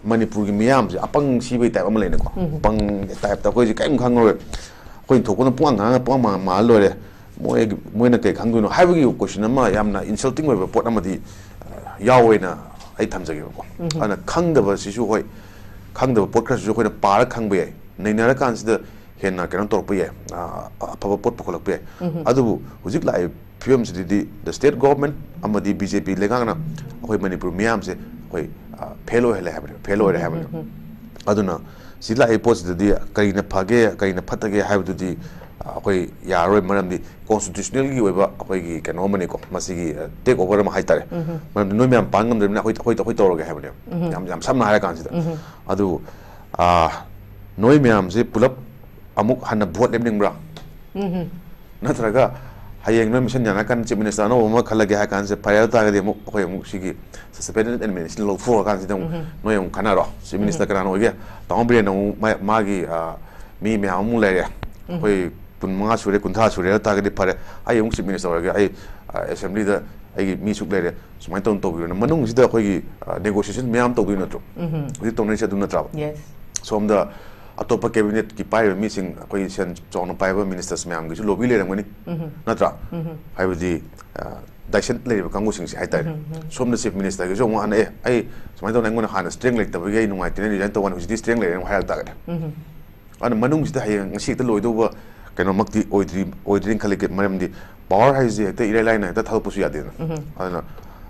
ꯃꯅꯤꯄꯨꯔꯒꯤ ꯃꯤꯌꯥꯝꯁꯦ ꯑꯄꯪ ꯁꯤꯕꯩ ꯇꯥꯏꯞ ꯑꯃ ꯂꯩꯅꯀꯣ꯫ ꯑꯄꯪ ꯇꯥꯏꯞꯇ ꯑꯩꯈꯣꯏꯁꯦ ꯀꯔꯤꯝ ꯈꯪꯉꯔꯣꯏ, ꯑꯩꯈꯣꯏꯅ ꯊꯣꯛꯄꯅ ꯄꯨꯡꯉꯥꯡ ꯉꯥꯡꯉ ꯄꯨꯡꯉꯥꯡ ꯃꯥꯜꯂ ꯂꯣꯏꯔꯦ, ꯃꯣꯏ ꯃꯣꯏꯅ ꯀꯩ ꯈꯪꯗꯣꯏꯅꯣ ꯍꯥꯏꯕꯒꯤ ꯀꯣꯏꯁꯟ ꯑꯃ, ꯌꯥꯝꯅ ꯏꯟꯁꯜꯇꯤꯡ ꯑꯣꯏꯕ ꯄꯣꯠ ꯑꯃꯗꯤ ꯌꯥꯎꯋꯦꯅ ꯑꯩ ꯊꯝꯖꯒꯦꯕꯀꯣ꯫ ꯑꯗꯨꯅ ꯈꯪꯗꯕꯁꯤꯁꯨ, ꯍꯣꯏ, ꯈꯪꯗꯕ ꯄꯣꯠ ꯈꯔꯁꯤꯁꯨ ꯑꯩꯈꯣꯏꯅ ꯄꯥꯔ ꯈꯪꯕ ꯌꯥꯏ, ꯅꯩꯅꯔꯀꯥꯟꯁꯤꯗ ꯍꯦꯟꯅ ꯀꯩꯅꯣ ꯇꯧꯔꯛꯄ ꯌꯥꯏ, ꯑꯐꯕ ꯄꯣꯠ ꯄꯨꯈꯠꯂꯛꯄ ꯌꯥꯏ꯫ ꯑꯗꯨꯕꯨ ꯍꯧꯖꯤꯛ ꯂꯥꯛꯏꯕ ꯐꯤꯕꯝꯁꯤꯗꯗꯤ the state government ꯑꯃꯗꯤ ꯕꯤ ꯖꯦ ꯄꯤ ꯂꯩꯉꯥꯛꯅ ꯑꯩꯈꯣꯏ ꯃꯅꯤꯄꯨꯔ ꯃꯤꯌꯥꯝꯁꯦ ꯑꯩꯈꯣꯏ ꯐꯦꯜ ꯑꯣꯏꯍꯜꯂꯦ ꯍꯥꯏꯕꯅꯦꯕ, ꯐꯦꯜ ꯑꯣꯏꯔꯦ ꯍꯥꯏꯕꯅꯦꯕ꯫ ꯑꯗꯨꯅ ꯁꯤ ꯂꯥꯛꯏꯕ ꯄꯣꯠꯁꯤꯗꯗꯤ ꯀꯔꯤꯅ ꯐꯒꯦ, ꯀꯔꯤꯅ ꯐꯠꯇꯒꯦ ꯍꯥꯏꯕꯗꯨꯗꯤ ꯑꯩꯈꯣꯏ ꯌꯥꯔꯔꯣꯏ꯫ ꯃꯔꯝꯗꯤ ꯀꯣꯟꯁꯇꯤꯇ꯭ꯌꯨꯁꯅꯦꯜꯒꯤ ꯑꯣꯏꯕ ꯑꯩꯈꯣꯏꯒꯤ ꯀꯩꯅꯣ ꯑꯃꯅꯤꯀꯣ, ꯃꯁꯤꯒꯤ ꯇꯦꯛ ꯑꯣꯚꯔ ꯑꯃ ꯍꯥꯏꯇꯥꯔꯦ꯫ ꯃꯔꯝꯗꯤ ꯅꯣꯏ ꯃꯌꯥꯝ ꯄꯥꯡ ꯉꯝꯗ꯭ꯔꯕꯅꯤꯅ ꯑꯩꯈꯣꯏ ꯑꯩꯈꯣꯏ ꯑꯩꯈꯣꯏ ꯇꯧꯔꯒꯦ ꯍꯥꯏꯕꯅꯦꯕ꯫ ꯌꯥꯝ ꯌꯥꯝ ꯁꯝꯅ ꯍꯥꯏꯔ ꯀꯥꯟꯁꯤꯗ꯫ ꯑꯗꯨꯕꯨ ꯅꯣꯏ ꯃꯌꯥꯝꯁꯦ ꯄꯨꯂꯞ ꯑꯃꯨꯛ ꯍꯟꯅ ꯚꯣꯠ ꯂꯦꯞꯅꯤꯡꯕ꯭ꯔꯥ? ꯅꯠꯇ꯭ꯔꯒ ꯍꯌꯦꯡ ꯅꯣꯏ ꯃꯁꯦꯟ ꯌꯥꯅꯔꯀꯥꯟꯗ ꯆꯤꯐ ꯃꯤꯅꯤꯁꯇꯔ ꯑꯅꯧꯕ ꯑꯃ ꯈꯜꯂꯒꯦ ꯍꯥꯏ ꯀꯥꯟꯁꯤꯗ, ꯐꯔꯦ, ꯑꯗꯨ ꯇꯥꯔꯒꯗꯤ ꯑꯃꯨꯛ ꯑꯩꯈꯣꯏ ꯑꯃꯨꯛ ꯁꯤꯒꯤ ꯁꯁꯄꯦꯟꯗꯦꯗ ꯑꯦꯗꯃꯤꯅꯤꯁꯇ꯭ꯔꯦꯁꯟ ꯂꯧꯊꯣꯛꯑꯀꯥꯟꯁꯤꯗ ꯑꯃꯨꯛ ꯅꯣꯏ ꯑꯃꯨꯛ ꯈꯟꯅꯔꯣ꯫ ꯆꯤꯐ ꯃꯤꯅꯤꯁꯇꯔ ꯀꯅꯥꯅ ꯑꯣꯏꯒꯦ? ꯇꯥꯃꯣ ꯕꯤꯔꯦꯟꯅ ꯑꯃꯨꯛ ꯃꯥ-, ꯃꯥꯒꯤ, ꯑ, ꯃꯤ ꯃꯌꯥꯝ ꯑꯃꯨꯛ ꯂꯩꯔꯦ꯫ ꯑꯩꯈꯣꯏ ꯀꯨꯟꯃꯉꯥ ꯁꯨꯔꯦ, ꯀꯨꯟꯊ꯭ꯔꯥ ꯁꯨꯔꯦ ꯍꯥꯏ ꯇꯥꯔꯒꯗꯤ ꯐꯔꯦ, ꯑꯩ ꯑꯃꯨꯛ Chief Minister ꯑꯣꯏꯔꯒꯦ, ꯑꯩ ꯑꯦꯁꯦꯝꯕ꯭ꯂꯤꯗ ꯑꯩꯒꯤ ꯃꯤ ꯁꯨꯛ ꯂꯩꯔꯦ, ꯁꯨꯃꯥꯏꯅ ꯇꯧꯅ ꯇꯧꯕꯤꯔꯣꯅ ꯃꯅꯨꯡꯁꯤꯗ ꯑꯩꯈꯣꯏꯒꯤ ꯅꯦꯒꯣꯁꯤꯌꯦꯁꯟ ꯃꯌꯥꯝ ꯇꯧꯗꯣꯏ ꯅꯠꯇ꯭ꯔꯣ? ꯍꯧꯖꯤꯛ ꯇꯧꯅꯔꯤꯁꯦ ꯑꯗꯨ ꯅꯠꯇ꯭ꯔꯕ? Yes. ꯁꯣꯝꯗ ꯑꯇꯣꯞꯄ ꯀꯦꯕꯤꯅꯦꯠꯀꯤ ꯄꯥꯏꯔꯤꯕ ꯃꯤꯁꯤꯡ, ꯑꯩꯈꯣꯏ ꯁꯦꯟ ꯆꯥꯎꯅ ꯄꯥꯏꯕ ꯃꯤꯅꯤꯁꯇꯔꯁ ꯃꯌꯥꯝꯒꯤꯁꯨ ꯂꯣꯕꯤ ꯂꯩꯔꯝꯒꯅꯤ, ꯅꯠꯇ꯭ꯔꯥ? ꯍꯥꯏꯕꯗꯤ ꯗꯥꯏꯁꯦꯟ ꯂꯩꯔꯤꯕ ꯀꯥꯡꯕꯨꯁꯤꯡꯁꯦ ꯍꯥꯏꯇꯥꯔꯦ꯫ ꯁꯣꯝꯗ Chief Ministerꯒꯤꯁꯨ ꯑꯃꯨꯛ ꯍꯥꯟꯅ, "ꯑꯦ, ꯑꯩ ꯁꯨꯃꯥꯏꯅ ꯇꯧꯅ ꯑꯩꯉꯣꯟꯗ ꯍꯥꯟꯅ strength ꯂꯩꯇꯕꯒꯤ ꯑꯩ ꯅꯨꯡꯉꯥꯏꯇꯦꯅ resign ꯇꯧꯕꯅꯤ, ꯍꯧꯖꯤꯛꯇꯤ strength ꯂꯩꯔꯦ" ꯑꯃꯨꯛ ꯍꯥꯏꯔꯛ ꯇꯥꯔꯒꯗꯤ꯫ ꯑꯗꯨꯅ ꯃꯅꯨꯡꯁꯤꯗ ꯍꯌꯦꯡ ꯉꯁꯤ ꯍꯦꯛꯇ ꯂꯣꯏꯗꯧꯕ ꯀꯩꯅꯣꯃꯛꯇꯤ ꯑꯣꯏꯗ꯭ꯔꯤ, ꯑꯣꯏꯗ꯭ꯔꯤꯅ ꯈꯜꯂꯤ꯫ ꯃꯔꯝꯗꯤ power ꯍꯥꯏꯁꯦ ꯍꯦꯛꯇ ꯏꯔꯥꯏ ꯂꯥꯏꯅ ꯍꯦꯛꯇ ꯊꯥꯗꯣꯛꯄꯁꯨ ꯌꯥꯗꯦꯗꯅ꯫ ꯑꯗꯨꯅ,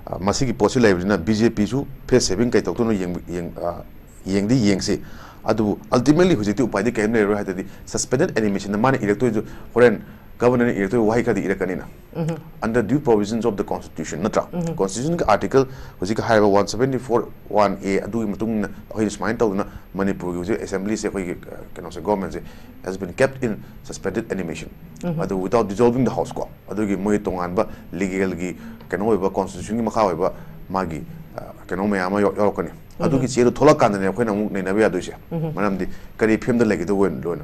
ꯑ, ꯃꯁꯤꯒꯤ ꯄꯣꯠꯁꯤ ꯂꯩꯕꯅꯤꯅ BJPꯁꯨ face saving ꯀꯩ ꯇꯧꯗꯣꯏꯅꯣ ꯌꯦꯡꯕ-, ꯌꯦꯡ-, ꯑ, ꯌꯦꯡꯗꯤ ꯌꯦꯡꯁꯤ꯫ ꯑꯗꯨꯕꯨ ultimately ꯍꯧꯖꯤꯛꯇꯤ ꯎꯄꯥꯏꯗꯤ ꯀꯔꯤꯝ ꯂꯩꯔꯔꯣꯏ꯫ ꯍꯥꯏꯗꯤ suspended animationꯗ ꯃꯥꯅ ꯏꯔꯛꯇꯣꯏꯗꯨ ꯍꯣꯔꯦꯟ Governorꯅ ꯏꯔꯛꯇꯣꯏ ꯋꯥꯍꯩ ꯈꯔꯗꯤ ꯏꯔꯛꯀꯅꯤꯅ꯫ Under due provisions of the Constitution, ꯅꯠꯇ꯭ꯔꯥ? Constitutionꯒꯤ article ꯍꯧꯖꯤꯛ ꯍꯥꯏꯔꯤꯕ one seventy four one A ꯑꯗꯨꯒꯤ ꯃꯇꯨꯡ ꯏꯟꯅ ꯑꯩꯈꯣꯏꯅ ꯁꯨꯃꯥꯏꯅ ꯇꯧꯗꯅ ꯃꯅꯤꯄꯨꯔꯒꯤ ꯍꯧꯖꯤꯛ assemblyꯁꯦ, ꯑꯩꯈꯣꯏꯒꯤ, ꯑ, ꯀꯩꯅꯣꯁꯦ, governmentꯁꯦ has been kept in suspended animation꯫ ꯑꯗꯨ without dissolving the house ꯀꯣ, ꯑꯗꯨꯒꯤ ꯃꯣꯏ ꯇꯣꯉꯥꯟꯕ legalꯒꯤ ꯀꯩꯅꯣ ꯑꯣꯏꯕ, constitutionꯒꯤ ꯃꯈꯥ ꯑꯣꯏꯕ ꯃꯥꯒꯤ, ꯑ, ꯀꯩꯅꯣ ꯃꯌꯥꯝ ꯑꯃ ꯌꯥꯎ-, ꯌꯥꯎꯔꯛꯀꯅꯤ꯫ ꯑꯗꯨꯒꯤ ꯆꯦꯗꯣ ꯊꯣꯛꯂꯛꯀꯥꯟꯗꯅꯦ ꯑꯩꯈꯣꯏꯅ ꯑꯃꯨꯛ ꯅꯩꯅꯕ ꯌꯥꯗꯣꯏꯁꯦ꯫ ꯃꯔꯝꯗꯤ ꯀꯔꯤ ꯐꯤꯕꯝꯗ ꯂꯩꯒꯗꯧꯕ ꯑꯣꯏꯅ ꯂꯣꯏꯅ꯫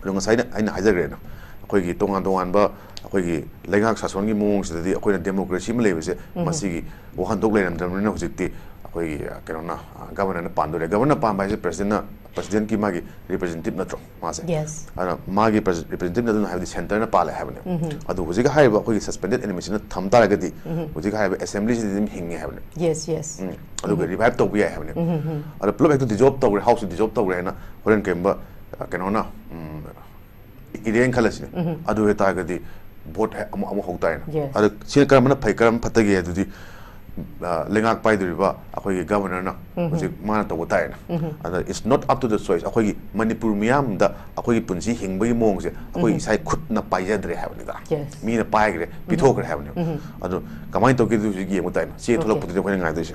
ꯑꯗꯣ ꯉꯁꯥꯏꯅ ꯑꯩꯅ ꯍꯥꯏꯖꯈ꯭ꯔꯦꯅ, ꯑꯩꯈꯣꯏꯒꯤ ꯇꯣꯉꯥꯟ ꯇꯣꯉꯥꯟꯕ ꯑꯩꯈꯣꯏꯒꯤ ꯂꯩꯉꯥꯛ ꯁꯥꯁꯣꯟꯒꯤ ꯃꯑꯣꯡꯁꯤꯗꯗꯤ ꯑꯩꯈꯣꯏꯅ democracy ꯑꯃ ꯂꯩꯕꯁꯦ, ꯃꯁꯤꯒꯤ ꯋꯥꯍꯟꯊꯣꯛ ꯂꯩꯔꯝꯗ꯭ꯔꯕꯅꯤꯅ ꯍꯧꯖꯤꯛꯇꯤ ꯑꯩꯈꯣꯏꯒꯤ, ꯑ, ꯀꯩꯅꯣꯅ, ꯑ, Governorꯅ ꯄꯥꯟꯗꯣꯔꯦ꯫ Governor ꯄꯥꯟꯕ ꯍꯥꯏꯁꯦ Presidentꯅ, Presidentꯀꯤ ꯃꯥꯒꯤ representative ꯅꯠꯇ꯭ꯔꯣ ꯃꯥꯁꯦ? Yes. ꯑꯗꯨꯅ ꯃꯥꯒꯤ pres-, representative ꯑꯗꯨꯅ ꯍꯥꯏꯕꯗꯤ centreꯅ ꯄꯥꯜꯂꯦ ꯍꯥꯏꯕꯅꯦ꯫ ꯑꯗꯣ ꯍꯧꯖꯤꯛ ꯍꯥꯏꯔꯤꯕ ꯑꯩꯈꯣꯏꯒꯤ suspended animationꯅ ꯊꯝ ꯇꯥꯔꯒꯗꯤ ꯍꯧꯖꯤꯛ ꯍꯥꯏꯔꯤꯕ assemblyꯁꯤꯗꯤ ꯑꯗꯨꯝ ꯍꯤꯡꯉꯦ ꯍꯥꯏꯕꯅꯦ꯫ Yes, yes. ꯎꯝ, ꯑꯗꯨꯒ revive ꯇꯧꯕ ꯌꯥꯏ ꯍꯥꯏꯕꯅꯦ꯫ ꯑꯗꯣ ꯄꯨꯂꯞ ꯍꯦꯛꯇ dissolve ꯇꯧꯈ꯭ꯔꯦ, Houseꯁꯦ dissolve ꯇꯧꯈ꯭ꯔꯦ ꯍꯥꯏꯅ ꯍꯣꯔꯦꯟ ꯀꯩꯒꯨꯝꯕ, ꯑ, ꯀꯩꯅꯣꯅ, ꯎꯝ, ꯏꯔꯦꯅ ꯈꯜꯂꯁꯤꯅꯦ꯫ ꯑꯗꯨ ꯑꯣꯏꯇꯥꯔꯒꯗꯤ vote ꯍꯦꯛ ꯑꯃꯨꯛ, ꯑꯃꯨꯛ ꯍꯧ ꯇꯥꯔꯦꯅ꯫ Yes. ꯑꯗꯣ ꯁꯤ ꯀꯔꯝꯕꯅ ꯐꯩ, ꯀꯔꯝꯕ ꯐꯠꯇꯒꯦ ꯑꯗꯨꯗꯤ, ꯑ, ꯂꯩꯉꯥꯛ ꯄꯥꯏꯗꯣꯔꯤꯕ ꯑꯩꯈꯣꯏꯒꯤ Governorꯅ ꯍꯧꯖꯤꯛ ꯃꯥꯅ ꯇꯧꯕ ꯇꯥꯔꯦꯅ꯫ ꯑꯗ it's not up to the choice꯫ ꯑꯩꯈꯣꯏꯒꯤ ꯃꯅꯤꯄꯨꯔ ꯃꯤꯌꯥꯝꯗ ꯑꯩꯈꯣꯏꯒꯤ ꯄꯨꯟꯁꯤ ꯍꯤꯡꯕꯒꯤ ꯃꯑꯣꯡꯁꯦ ꯑꯩꯈꯣꯏ ꯏꯁꯥꯒꯤ ꯈꯨꯠꯅ ꯄꯥꯏꯖꯗ꯭ꯔꯦ ꯍꯥꯏꯕꯅꯤꯗ꯫ Yes. ꯃꯤꯅ ꯄꯥꯏꯈ꯭ꯔꯦ, ꯄꯤꯊꯣꯛꯈ꯭ꯔꯦ ꯍꯥꯏꯕꯅꯦꯕ꯫ ꯑꯗꯣ ꯀꯃꯥꯏꯅ ꯇꯧꯒꯦ ꯑꯗꯨꯁꯨ ꯌꯦꯡꯕ ꯇꯥꯏꯅ꯫ ꯆꯦ Okay. ꯊꯣꯛꯂꯛꯄꯗꯨꯗꯤ ꯑꯩꯈꯣꯏꯅ ꯉꯥꯏꯗꯣꯏꯁꯦ꯫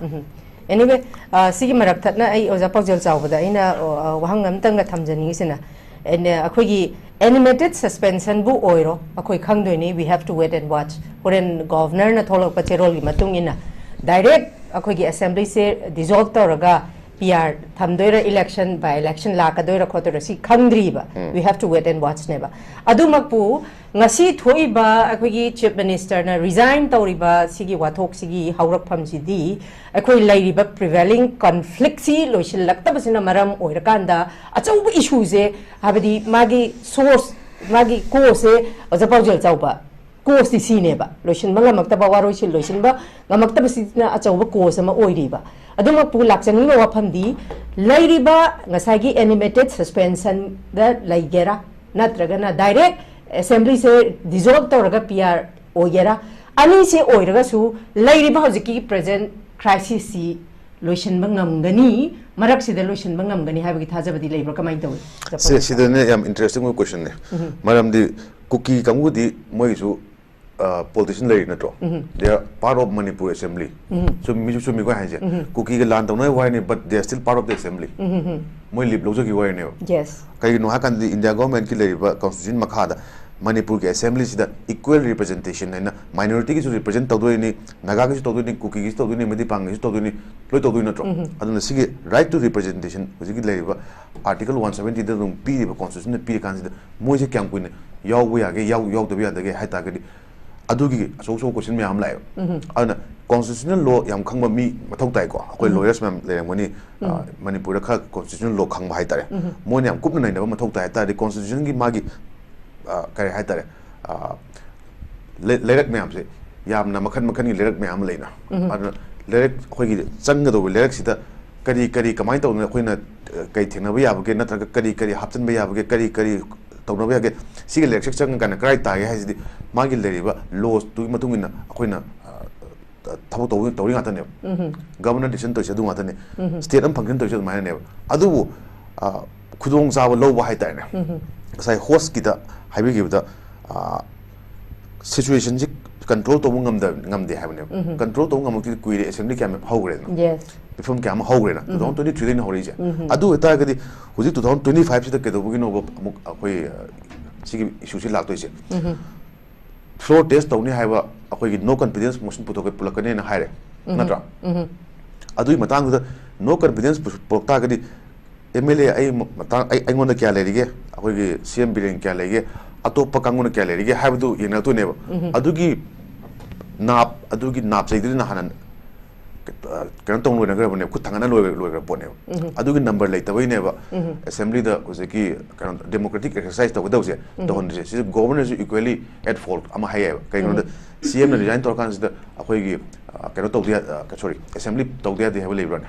Anyway, ꯑ, ꯁꯤꯒꯤ ꯃꯔꯛ ꯊꯠꯅ ꯑꯩ ꯑꯣꯖꯥ ꯄꯥꯎꯖꯦꯜ ꯆꯥꯎꯕꯗ ꯑꯩꯅ, ꯑ, ꯋꯥꯍꯪ ꯑꯃꯇꯪꯒ ꯊꯝꯖꯅꯤꯡꯉꯤꯁꯤꯅ, ꯑꯦꯟ-, ꯑꯩꯈꯣꯏꯒꯤ animated suspensionꯕꯨ ꯑꯣꯏꯔꯣ, ꯑꯩꯈꯣꯏ ꯈꯪꯗꯣꯏꯅꯤ, we have to wait and watch꯫ ꯍꯣꯔꯦꯟ Governorꯅ ꯊꯣꯛꯂꯛꯄ ꯆꯦꯔꯣꯜꯒꯤ ꯃꯇꯨꯡ ꯏꯟꯅ direct ꯑꯩꯈꯣꯏꯒꯤ assemblyꯁꯦ dissolve ꯇꯧꯔꯒ ꯄꯤ ꯑꯥꯔ ꯊꯝꯗꯣꯏꯔꯥ, election by election ꯂꯥꯛꯀꯗꯣꯏꯔꯥ ꯈꯣꯠꯇꯣꯏꯔꯥ, ꯁꯤ ꯈꯪꯗ꯭ꯔꯤꯕ꯫ We have to wait and watch ꯅꯦꯕ꯫ ꯑꯗꯨꯃꯛꯄꯨ ꯉꯁꯤ ꯊꯣꯛꯏꯕ ꯑꯩꯈꯣꯏꯒꯤ Chief Minister ꯅ resign ꯇꯧꯔꯤꯕ ꯁꯤꯒꯤ ꯋꯥꯊꯣꯛꯁꯤꯒꯤ ꯍꯧꯔꯛꯐꯝꯁꯤꯗꯤ ꯑꯩꯈꯣꯏ ꯂꯩꯔꯤꯕ prevailing conflict ꯁꯤ ꯂꯣꯏꯁꯤꯜꯂꯛꯇꯕꯁꯤꯅ ꯃꯔꯝ ꯑꯣꯏꯔꯀꯥꯟꯗ ꯑꯆꯧꯕ issue ꯁꯦ, ꯍꯥꯏꯕꯗꯤ ꯃꯥꯒꯤ source, ꯃꯥꯒꯤ cause ꯁꯦ, ꯑꯣꯖꯥ ꯄꯥꯎꯖꯦꯜ ꯆꯥꯎꯕ, cause ꯇꯤ ꯁꯤꯅꯦꯕ, ꯂꯣꯏꯁꯤꯟꯕ ꯉꯝꯃꯛꯇꯕ, ꯋꯥꯔꯣꯏꯁꯤꯟ ꯂꯣꯏꯁꯤꯟꯕ ꯉꯝꯃꯛꯇꯕꯁꯤꯅ ꯑꯆꯧꯕ cause ꯑꯃ ꯑꯣꯏꯔꯤꯕ꯫ ꯑꯗꯨꯃꯛꯄꯨ ꯂꯥꯛꯆꯅꯤꯡꯕ ꯋꯥꯐꯝꯗꯤ, ꯂꯩꯔꯤꯕ ꯉꯁꯥꯏꯒꯤ animated suspension ꯗ ꯂꯩꯒꯦꯔꯥ, ꯅꯠꯇ꯭ꯔꯒꯅ direct assembly ꯁꯦ dissolve ꯇꯧꯔꯒ ꯄꯤ ꯑꯥꯔ ꯑꯣꯏꯒꯦꯔꯥ, ꯑꯅꯤꯁꯦ ꯑꯣꯏꯔꯒꯁꯨ ꯂꯩꯔꯤꯕ ꯍꯧꯖꯤꯛꯀꯤ present crisis ꯁꯤ ꯂꯣꯏꯁꯤꯟꯕ ꯉꯝꯒꯅꯤ, ꯃꯔꯛꯁꯤꯗ ꯂꯣꯏꯁꯤꯟꯕ ꯉꯝꯒꯅꯤ ꯍꯥꯏꯕꯒꯤ ꯊꯥꯖꯕꯗꯤ ꯂꯩꯕ꯭ꯔꯥ? ꯀꯃꯥꯏꯅ ꯇꯧꯏ? ꯁꯤ ꯁꯤꯗꯅꯦ ꯌꯥꯝ interesting ꯑꯣꯏꯕ question ꯅꯦ꯫ ꯃꯔꯝꯗꯤ ꯀꯨꯀꯤ ꯀꯥꯡꯕꯨꯗꯤ ꯃꯣꯏꯒꯤꯁꯨ politician ꯂꯩꯔꯤ ꯅꯠꯇ꯭ꯔꯣ? They are part of Manipur Assembly꯫ ꯆꯨꯝꯃꯤꯁꯨ ꯆꯨꯝꯃꯤꯀꯣ ꯍꯥꯏꯁꯦ꯫ ꯀꯨꯀꯤꯒ ꯂꯥꯟ ꯇꯧꯅꯕ ꯋꯥꯔꯤꯅꯤ, but they are still part of the assembly꯫ ꯃꯣꯏ leave ꯂꯧꯖꯈꯤꯕ ꯋꯥꯔꯤꯅꯦꯕ꯫ Yes꯫ ꯀꯩꯒꯤꯅꯣ ꯍꯥꯏꯀꯥꯟꯗꯗꯤ India government ꯀꯤ ꯂꯩꯔꯤꯕ constitution ꯃꯈꯥꯗ ꯃꯅꯤꯄꯨꯔꯒꯤ assembly ꯁꯤꯗ equal representation ꯍꯥꯏꯅ minority ꯒꯤꯁꯨ represent ꯇꯧꯗꯣꯏꯅꯤ, ꯅꯥꯒꯥꯒꯤꯁꯨ ꯇꯧꯗꯣꯏꯅꯤ, ꯀꯨꯀꯤꯒꯤꯁꯨ ꯇꯧꯗꯣꯏꯅꯤ, ꯃꯩꯇꯩ ꯄꯥꯡꯒꯤꯁꯨ ꯇꯧꯗꯣꯏꯅꯤ, ꯂꯣꯏ ꯇꯧꯗꯣꯏ ꯅꯠꯇ꯭ꯔꯣ? ꯑꯗꯨꯅ ꯁꯤꯒꯤ right to representation ꯍꯧꯖꯤꯛꯀꯤ ꯂꯩꯔꯤꯕ article one seventy ꯗ ꯑꯗꯨꯝ ꯄꯤꯔꯤꯕ, constitution ꯅ ꯄꯤꯔꯀꯥꯟꯁꯤꯗ ꯃꯣꯏꯁꯦ ꯀꯌꯥꯝ ꯀꯨꯏꯅ ꯌꯥꯎꯕ ꯌꯥꯒꯦ, ꯌꯥꯎ-, ꯌꯥꯎꯗꯕ ꯌꯥꯗꯒꯦ ꯍꯥꯏ ꯇꯥꯔꯒꯗꯤ, ꯑꯗꯨꯒꯤ ꯑꯆꯧ ꯑꯆꯧꯕ question ꯃꯌꯥꯝ ꯑꯃ ꯂꯥꯛꯑꯦꯕ꯫ ꯑꯗꯨꯅ constitutional law ꯌꯥꯝ ꯈꯪꯕ ꯃꯤ ꯃꯊꯧ ꯇꯥꯏꯀꯣ꯫ ꯑꯩꯈꯣꯏ lawyers ꯃꯌꯥꯝ ꯂꯩꯔꯝꯒꯅꯤ, ꯑ, ꯃꯅꯤꯄꯨꯔꯗ ꯈꯔ constitutional law ꯈꯪꯕ ꯍꯥꯏꯇꯥꯔꯦ꯫ ꯃꯣꯏꯅ ꯌꯥꯝ ꯀꯨꯞꯅ ꯅꯩꯅꯕ ꯃꯊꯧ ꯇꯥꯏ ꯍꯥꯏ ꯇꯥꯔꯗꯤ, constitution ꯒꯤ ꯃꯥꯒꯤ, ꯑ, ꯀꯔꯤ ꯍꯥꯏꯇꯥꯔꯦ, ꯑ, ꯂꯩ-, ꯂꯩꯔꯛ ꯃꯌꯥꯝꯁꯦ ꯌꯥꯝꯅ ꯃꯈꯜ ꯃꯈꯜꯒꯤ ꯂꯩꯔꯛ ꯃꯌꯥꯝ ꯑꯃ ꯂꯩꯅ꯫ ꯑꯗꯨꯅ ꯂꯩꯔꯛ, ꯑꯩꯈꯣꯏꯒꯤ ꯆꯪꯒꯗꯧꯕ ꯂꯩꯔꯛꯁꯤꯗ ꯀꯔꯤ ꯀꯔꯤ ꯀꯃꯥꯏꯅ ꯇꯧꯗꯅ ꯑꯩꯈꯣꯏꯅ, ꯑ, ꯀꯩ ꯊꯦꯡꯅꯕ ꯌꯥꯕꯒꯦ, ꯅꯠꯇ꯭ꯔꯒ ꯀꯔꯤ ꯀꯔꯤ ꯍꯥꯞꯆꯤꯟꯕ ꯌꯥꯕꯒꯦ, ꯀꯔꯤ ꯀꯔꯤ ꯇꯧꯅꯕ ꯌꯥꯒꯦ, ꯁꯤꯒꯤ ꯂꯩꯔꯛꯁꯦ ꯆꯪꯉꯀꯥꯟꯗ ꯀꯗꯥꯏ ꯇꯥꯒꯦ ꯍꯥꯏꯁꯤꯗꯤ ꯃꯥꯒꯤ ꯂꯩꯔꯤꯕ laws ꯇꯨꯒꯤ ꯃꯇꯨꯡ ꯏꯟꯅ ꯑꯩꯈꯣꯏꯅ, ꯑ, ꯊꯕꯛ ꯇꯧ-, ꯇꯧꯔꯤ ꯉꯥꯛꯇꯅꯦꯕ꯫ Governor decision ꯇꯧꯔꯤꯁꯦ ꯑꯗꯨ ꯉꯥꯛꯇꯅꯦ꯫ State ꯑꯃ function ꯇꯧꯔꯤꯁꯦ ꯑꯗꯨꯃꯥꯏꯅꯅꯦꯕ꯫ ꯑꯗꯨꯕꯨ, ꯑ, ꯈꯨꯗꯣꯡꯆꯥꯕ ꯂꯧꯕ ꯍꯥꯏꯇꯥꯔꯦꯅꯦ꯫ ꯉꯁꯥꯏ host ꯀꯤꯗ ꯍꯥꯏꯕꯤꯈꯤꯕꯗ, ꯑ, situation ꯁꯤ control ꯇꯧꯕ ꯉꯝꯗ-, ꯉꯝꯗꯦ ꯍꯥꯏꯕꯅꯦꯕ꯫ Control ꯇꯧꯕ ꯉꯝꯃꯛꯇ꯭ꯔꯤꯗꯤ ꯀꯨꯏꯔꯦ, assembly ꯀꯌꯥ ꯍꯧꯈ꯭ꯔꯦꯗꯅ꯫ Yes꯫ ꯃꯤꯐꯝ ꯀꯌꯥ ꯑꯃ ꯍꯧꯈ꯭ꯔꯦꯅ, two thousand twenty three ꯗꯩꯅ ꯍꯧꯔꯛꯏꯁꯦ꯫ ꯑꯗꯨ ꯑꯣꯏꯇꯥꯔꯒꯗꯤ ꯍꯧꯖꯤꯛ two thousand twenty five ꯁꯤꯗ ꯀꯩꯗꯧꯕꯒꯤꯅꯣꯕ ꯑꯃꯨꯛ ꯑꯩꯈꯣꯏ, ꯑ, ꯁꯤꯒꯤ issue ꯁꯤ ꯂꯥꯛꯇꯣꯏꯁꯦ? Floor test ꯇꯧꯅꯤ ꯍꯥꯏꯕ ꯑꯩꯈꯣꯏꯒꯤ no confidence motion ꯄꯨꯊꯣꯛꯀꯦ, ꯄꯨꯜꯂꯛꯀꯅꯤꯅ ꯍꯥꯏꯔꯦ, ꯅꯠꯇ꯭ꯔꯥ? ꯑꯗꯨꯒꯤ ꯃꯇꯥꯡꯗꯨꯗ ꯅꯣ ꯀꯟꯐꯤꯗꯦꯟꯁ ꯄꯨꯔꯛ ꯇꯥꯔꯒꯗꯤ ꯑꯦꯝ ꯑꯦꯜ ꯑꯦ ꯑꯩ ꯃꯇꯥꯡ ꯑꯩ ꯑꯩꯉꯣꯟꯗ ꯀꯌꯥ ꯂꯩꯔꯤꯒꯦ, ꯑꯩꯈꯣꯏꯒꯤ ꯁꯤ ꯑꯦꯝ ꯕꯤꯔꯦꯟ ꯀꯌꯥ ꯂꯩꯒꯦ, ꯑꯇꯣꯞꯄ ꯀꯥꯡꯕꯨꯅ ꯀꯌꯥ ꯂꯩꯔꯤꯒꯦ ꯍꯥꯏꯕꯗꯨ ꯌꯦꯡꯅꯔꯛꯇꯣꯏꯅꯦꯕ꯫ ꯑꯗꯨꯒꯤ ꯅꯥꯞ ꯑꯗꯨꯒꯤ ꯅꯥꯞꯆꯩꯗꯨꯗꯤ ꯅꯍꯥꯟꯅ ꯀꯩꯅꯣ ꯇꯧ ꯂꯣꯏꯅꯈ꯭ꯔꯕꯅꯦꯕ, ꯈꯨꯠ ꯊꯥꯡꯒꯠꯅ ꯂꯣꯏꯈ꯭ꯔ ꯂꯣꯏꯈ꯭ꯔ ꯄꯣꯠꯅꯦꯕ꯫ ꯑꯗꯨꯒꯤ ꯅꯝꯕꯔ ꯂꯩꯇꯕꯩꯅꯦꯕ ꯑꯦꯁꯦꯝꯕ꯭ꯂꯤꯗ ꯍꯧꯖꯤꯛꯀꯤ ꯀꯩꯅꯣ ꯗꯦꯃꯣꯀ꯭ꯔꯦꯇꯤꯛ ꯑꯦꯛꯁꯔꯁꯥꯏꯁ ꯇꯧꯒꯗꯧꯁꯦ ꯇꯧꯍꯟꯗ꯭ꯔꯤꯁꯦ꯫ ꯁꯤꯁꯦ ꯒꯣꯕꯔꯅꯔꯁꯨ ꯏꯀ꯭ꯋꯦꯂꯤ ꯑꯦꯠ ꯐꯣꯜꯠ ꯑꯃ ꯍꯥꯏꯌꯦꯕ꯫ ꯀꯩꯒꯤꯅꯣꯗ ꯁꯤ ꯑꯦꯝꯅ ꯔꯤꯖꯥꯏꯟ ꯇꯧꯔꯀꯥꯟꯁꯤꯗ ꯑꯩꯈꯣꯏꯒꯤ ꯑ, ꯀꯩꯅꯣ ꯇꯧꯗ ꯌꯥ- ꯑ, ꯁꯣꯔꯤ, ꯑꯦꯁꯦꯝꯕ꯭ꯂꯤ ꯇꯧꯗ ꯌꯥꯗꯦ ꯍꯥꯏꯕ ꯂꯩꯕ꯭ꯔꯥꯅꯦ?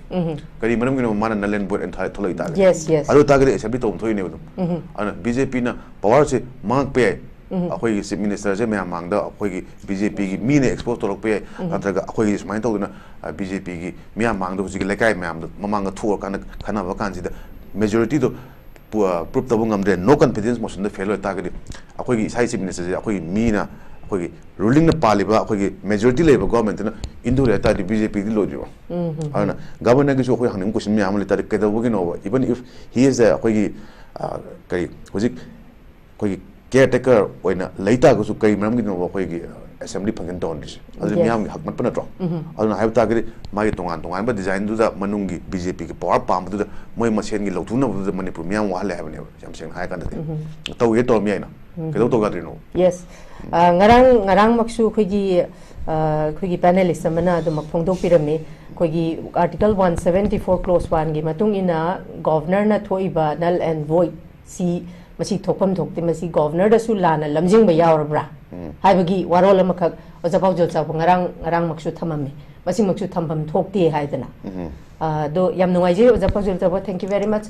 ꯀꯔꯤ ꯃꯔꯝꯒꯤꯅꯣ ꯃꯥꯅ null and void ꯑꯅ ꯊꯥ- ꯊꯣꯛꯂꯛꯏ ꯇꯥꯔꯒꯗꯤ? Yes, yes. ꯑꯗꯨ ꯇꯥꯔꯒꯗꯤ ꯑꯦꯁꯦꯝꯕ꯭ꯂꯤ ꯇꯧꯐꯝ ꯊꯣꯛꯏꯅꯦꯕ ꯑꯗꯨꯝ꯫ ꯑꯗꯨꯅ ꯕꯤ ꯖꯦ ꯄꯤꯅ ꯄꯋꯥꯔꯁꯦ ꯃꯥꯡꯉꯛꯄ ꯌꯥꯏ꯫ ꯑꯩꯈꯣꯏꯒꯤ ꯆꯤꯐ ꯃꯤꯅꯤꯁꯇꯔꯁꯦ ꯃꯌꯥꯝ ꯃꯥꯡꯗ ꯑꯩꯈꯣꯏꯒꯤ ꯕꯤ ꯖꯦ ꯄꯤꯒꯤ ꯃꯤꯅ ꯑꯦꯛꯁꯄꯣꯖ ꯇꯧꯔꯛꯄ ꯌꯥꯏ, ꯅꯠꯇ꯭ꯔꯒ ꯑꯩꯈꯣꯏꯒꯤ ꯁꯨꯃꯥꯏꯅ ꯇꯧꯗꯅ ꯕꯤ ꯖꯦ ꯄꯤꯒꯤ ꯃꯤꯌꯥꯝ ꯃꯥꯡꯗ ꯍꯧꯖꯤꯛꯀꯤ ꯂꯩꯀꯥꯏ ꯃꯌꯥꯝꯗ ꯃꯃꯥꯡꯗ ꯊꯣꯛꯑꯀꯥꯟꯗ ꯈꯟꯅꯕ ꯀꯥꯟꯁꯤꯗ ꯃꯦꯖꯣꯔꯤꯇꯤꯗꯣ ꯄ꯭ꯔꯨꯞ ꯇꯧꯕ ꯉꯝꯗ꯭ꯔꯦ, ꯅꯣ ꯀꯟꯐꯤꯗꯦꯟꯁ ꯃꯣꯁꯟꯗ ꯐꯦꯜ ꯑꯣꯏ ꯇꯥꯔꯒꯗꯤ ꯑꯩꯈꯣꯏꯒꯤ ꯏꯁꯥꯒꯤ ꯆꯤꯐ ꯃꯤꯅꯤꯁꯇꯔꯁꯦ ꯑꯩꯈꯣꯏꯒꯤ ꯃꯤꯅ, ꯑꯩꯈꯣꯏꯒꯤ ꯔꯨꯂꯤꯡꯅ ꯄꯥꯜꯂꯤꯕ ꯑꯩꯈꯣꯏꯒꯤ ꯃꯦꯖꯣꯔꯤꯇꯤ ꯂꯩꯕ ꯒꯣꯔꯃꯦꯟꯠꯇꯨꯅ ꯏꯟꯊꯨꯔꯦ ꯍꯥꯏ ꯇꯥꯔꯗꯤ ꯕꯤ ꯖꯦ ꯄꯤꯗꯤ ꯂꯣꯏꯗ꯭ꯔꯤꯕ꯫ ꯑꯗꯨꯅ ꯒꯕꯔꯅꯔꯒꯤꯁꯨ ꯑꯩꯈꯣꯏ ꯍꯪꯅꯤꯡꯕ ꯀꯣꯏꯁꯟ ꯃꯌꯥꯝ ꯑꯃ ꯂꯩ ꯇꯥꯔꯗꯤ, ꯀꯩꯗꯧꯕꯒꯤꯅꯣꯕ, even if he is the ꯑꯩꯈꯣꯏꯒꯤ ꯑ, ꯀꯔꯤ ꯍꯧꯖꯤꯛ ꯑꯩꯈꯣꯏꯒꯤ ꯀꯦꯌꯔ ꯇꯦꯀꯔ ꯑꯣꯏꯅ ꯂꯩ ꯇꯥꯔꯒꯁꯨ ꯀꯔꯤ ꯃꯔꯝꯒꯤꯅꯣꯕ ꯑꯩꯈꯣꯏꯒꯤ ꯑꯦꯁꯦꯝꯕ꯭ꯂꯤ ꯐꯪꯁꯟ ꯇꯧꯍꯟꯗ꯭ꯔꯤꯁꯦ? ꯑꯗꯨꯗꯤ Yes. ꯃꯤꯌꯥꯝꯒꯤ ꯍꯛ ꯅꯠꯄ ꯅꯠꯇ꯭ꯔꯣ? ꯑꯗꯨꯅ ꯍꯥꯏꯕ ꯇꯥꯔꯒꯗꯤ ꯃꯥꯒꯤ ꯇꯣꯉꯥꯟ ꯇꯣꯉꯥꯟꯕ ꯗꯤꯖꯥꯏꯟꯗꯨꯗ ꯃꯅꯨꯡꯒꯤ ꯕꯤ ꯖꯦ ꯄꯤꯒꯤ ꯄꯋꯥꯔ ꯄꯥꯝꯕꯗꯨꯗ ꯃꯣꯏ ꯃꯁꯦꯟꯒꯤ ꯂꯧꯊꯣꯛꯅꯕꯗꯨꯗ ꯃꯅꯤꯄꯨꯔ ꯃꯤꯌꯥꯝ ꯋꯥꯍꯜꯂꯦ ꯍꯥꯏꯕꯅꯦꯕ, ꯌꯥꯝ ꯁꯦꯡꯅ ꯍꯥꯏꯔ ꯀꯥꯟꯗꯗꯤ꯫ ꯇꯧꯒꯦ ꯇꯧꯔꯝ ꯌꯥꯏꯅ, ꯀꯩꯗꯧ ꯇꯧ ꯌꯥꯗ꯭ꯔꯤꯅꯣ? Yes. ꯑ, ꯉꯔꯥꯡ ꯉꯔꯥꯡꯃꯛꯁꯨ ꯑꯩꯈꯣꯏꯒꯤ ꯑ, ꯑꯩꯈꯣꯏꯒꯤ ꯄꯦꯅꯦꯂꯤꯁ ꯑꯃꯅ ꯑꯗꯨꯃꯛ ꯐꯣꯡꯗꯣꯛꯄꯤꯔꯝꯃꯤ꯫ ꯑꯩꯈꯣꯏꯒꯤ article one seventy four close ꯋꯥꯟꯒꯤ ꯃꯇꯨꯡ ꯏꯟꯅ ꯒꯣꯚꯔꯅꯔꯅ ꯊꯣꯛꯏꯕ null and void ꯁꯤ ꯃꯁꯤ ꯊꯣꯛꯐꯝ ꯊꯣꯛꯇꯦ, ꯃꯁꯤ ꯒꯣꯚꯔꯅꯔꯗꯁꯨ ꯂꯥꯟꯅ ꯂꯝꯖꯤꯡꯕ ꯌꯥꯎꯔꯕ꯭ꯔꯥ ꯍꯥꯏꯕꯒꯤ ꯋꯥꯔꯣꯜ ꯑꯃꯈꯛ ꯑꯣꯖꯥ ꯄꯥꯎꯖꯦꯜ ꯆꯥꯎꯕ ꯉꯔꯥꯡ ꯉꯔꯥꯡꯃꯛꯁꯨ ꯊꯝꯃꯝꯃꯤ꯫ ꯃꯁꯤꯃꯛꯁꯨ ꯊꯝꯐꯝ ꯊꯣꯛꯇꯦ ꯍꯥꯏꯗꯅ꯫ ꯑ, ꯑꯗꯣ ꯌꯥꯝ ꯅꯨꯡꯉꯥꯏꯖꯩ ꯑꯣꯖꯥ ꯄꯥꯎꯖꯦꯜ ꯆꯥꯎꯕ, thank you very much꯫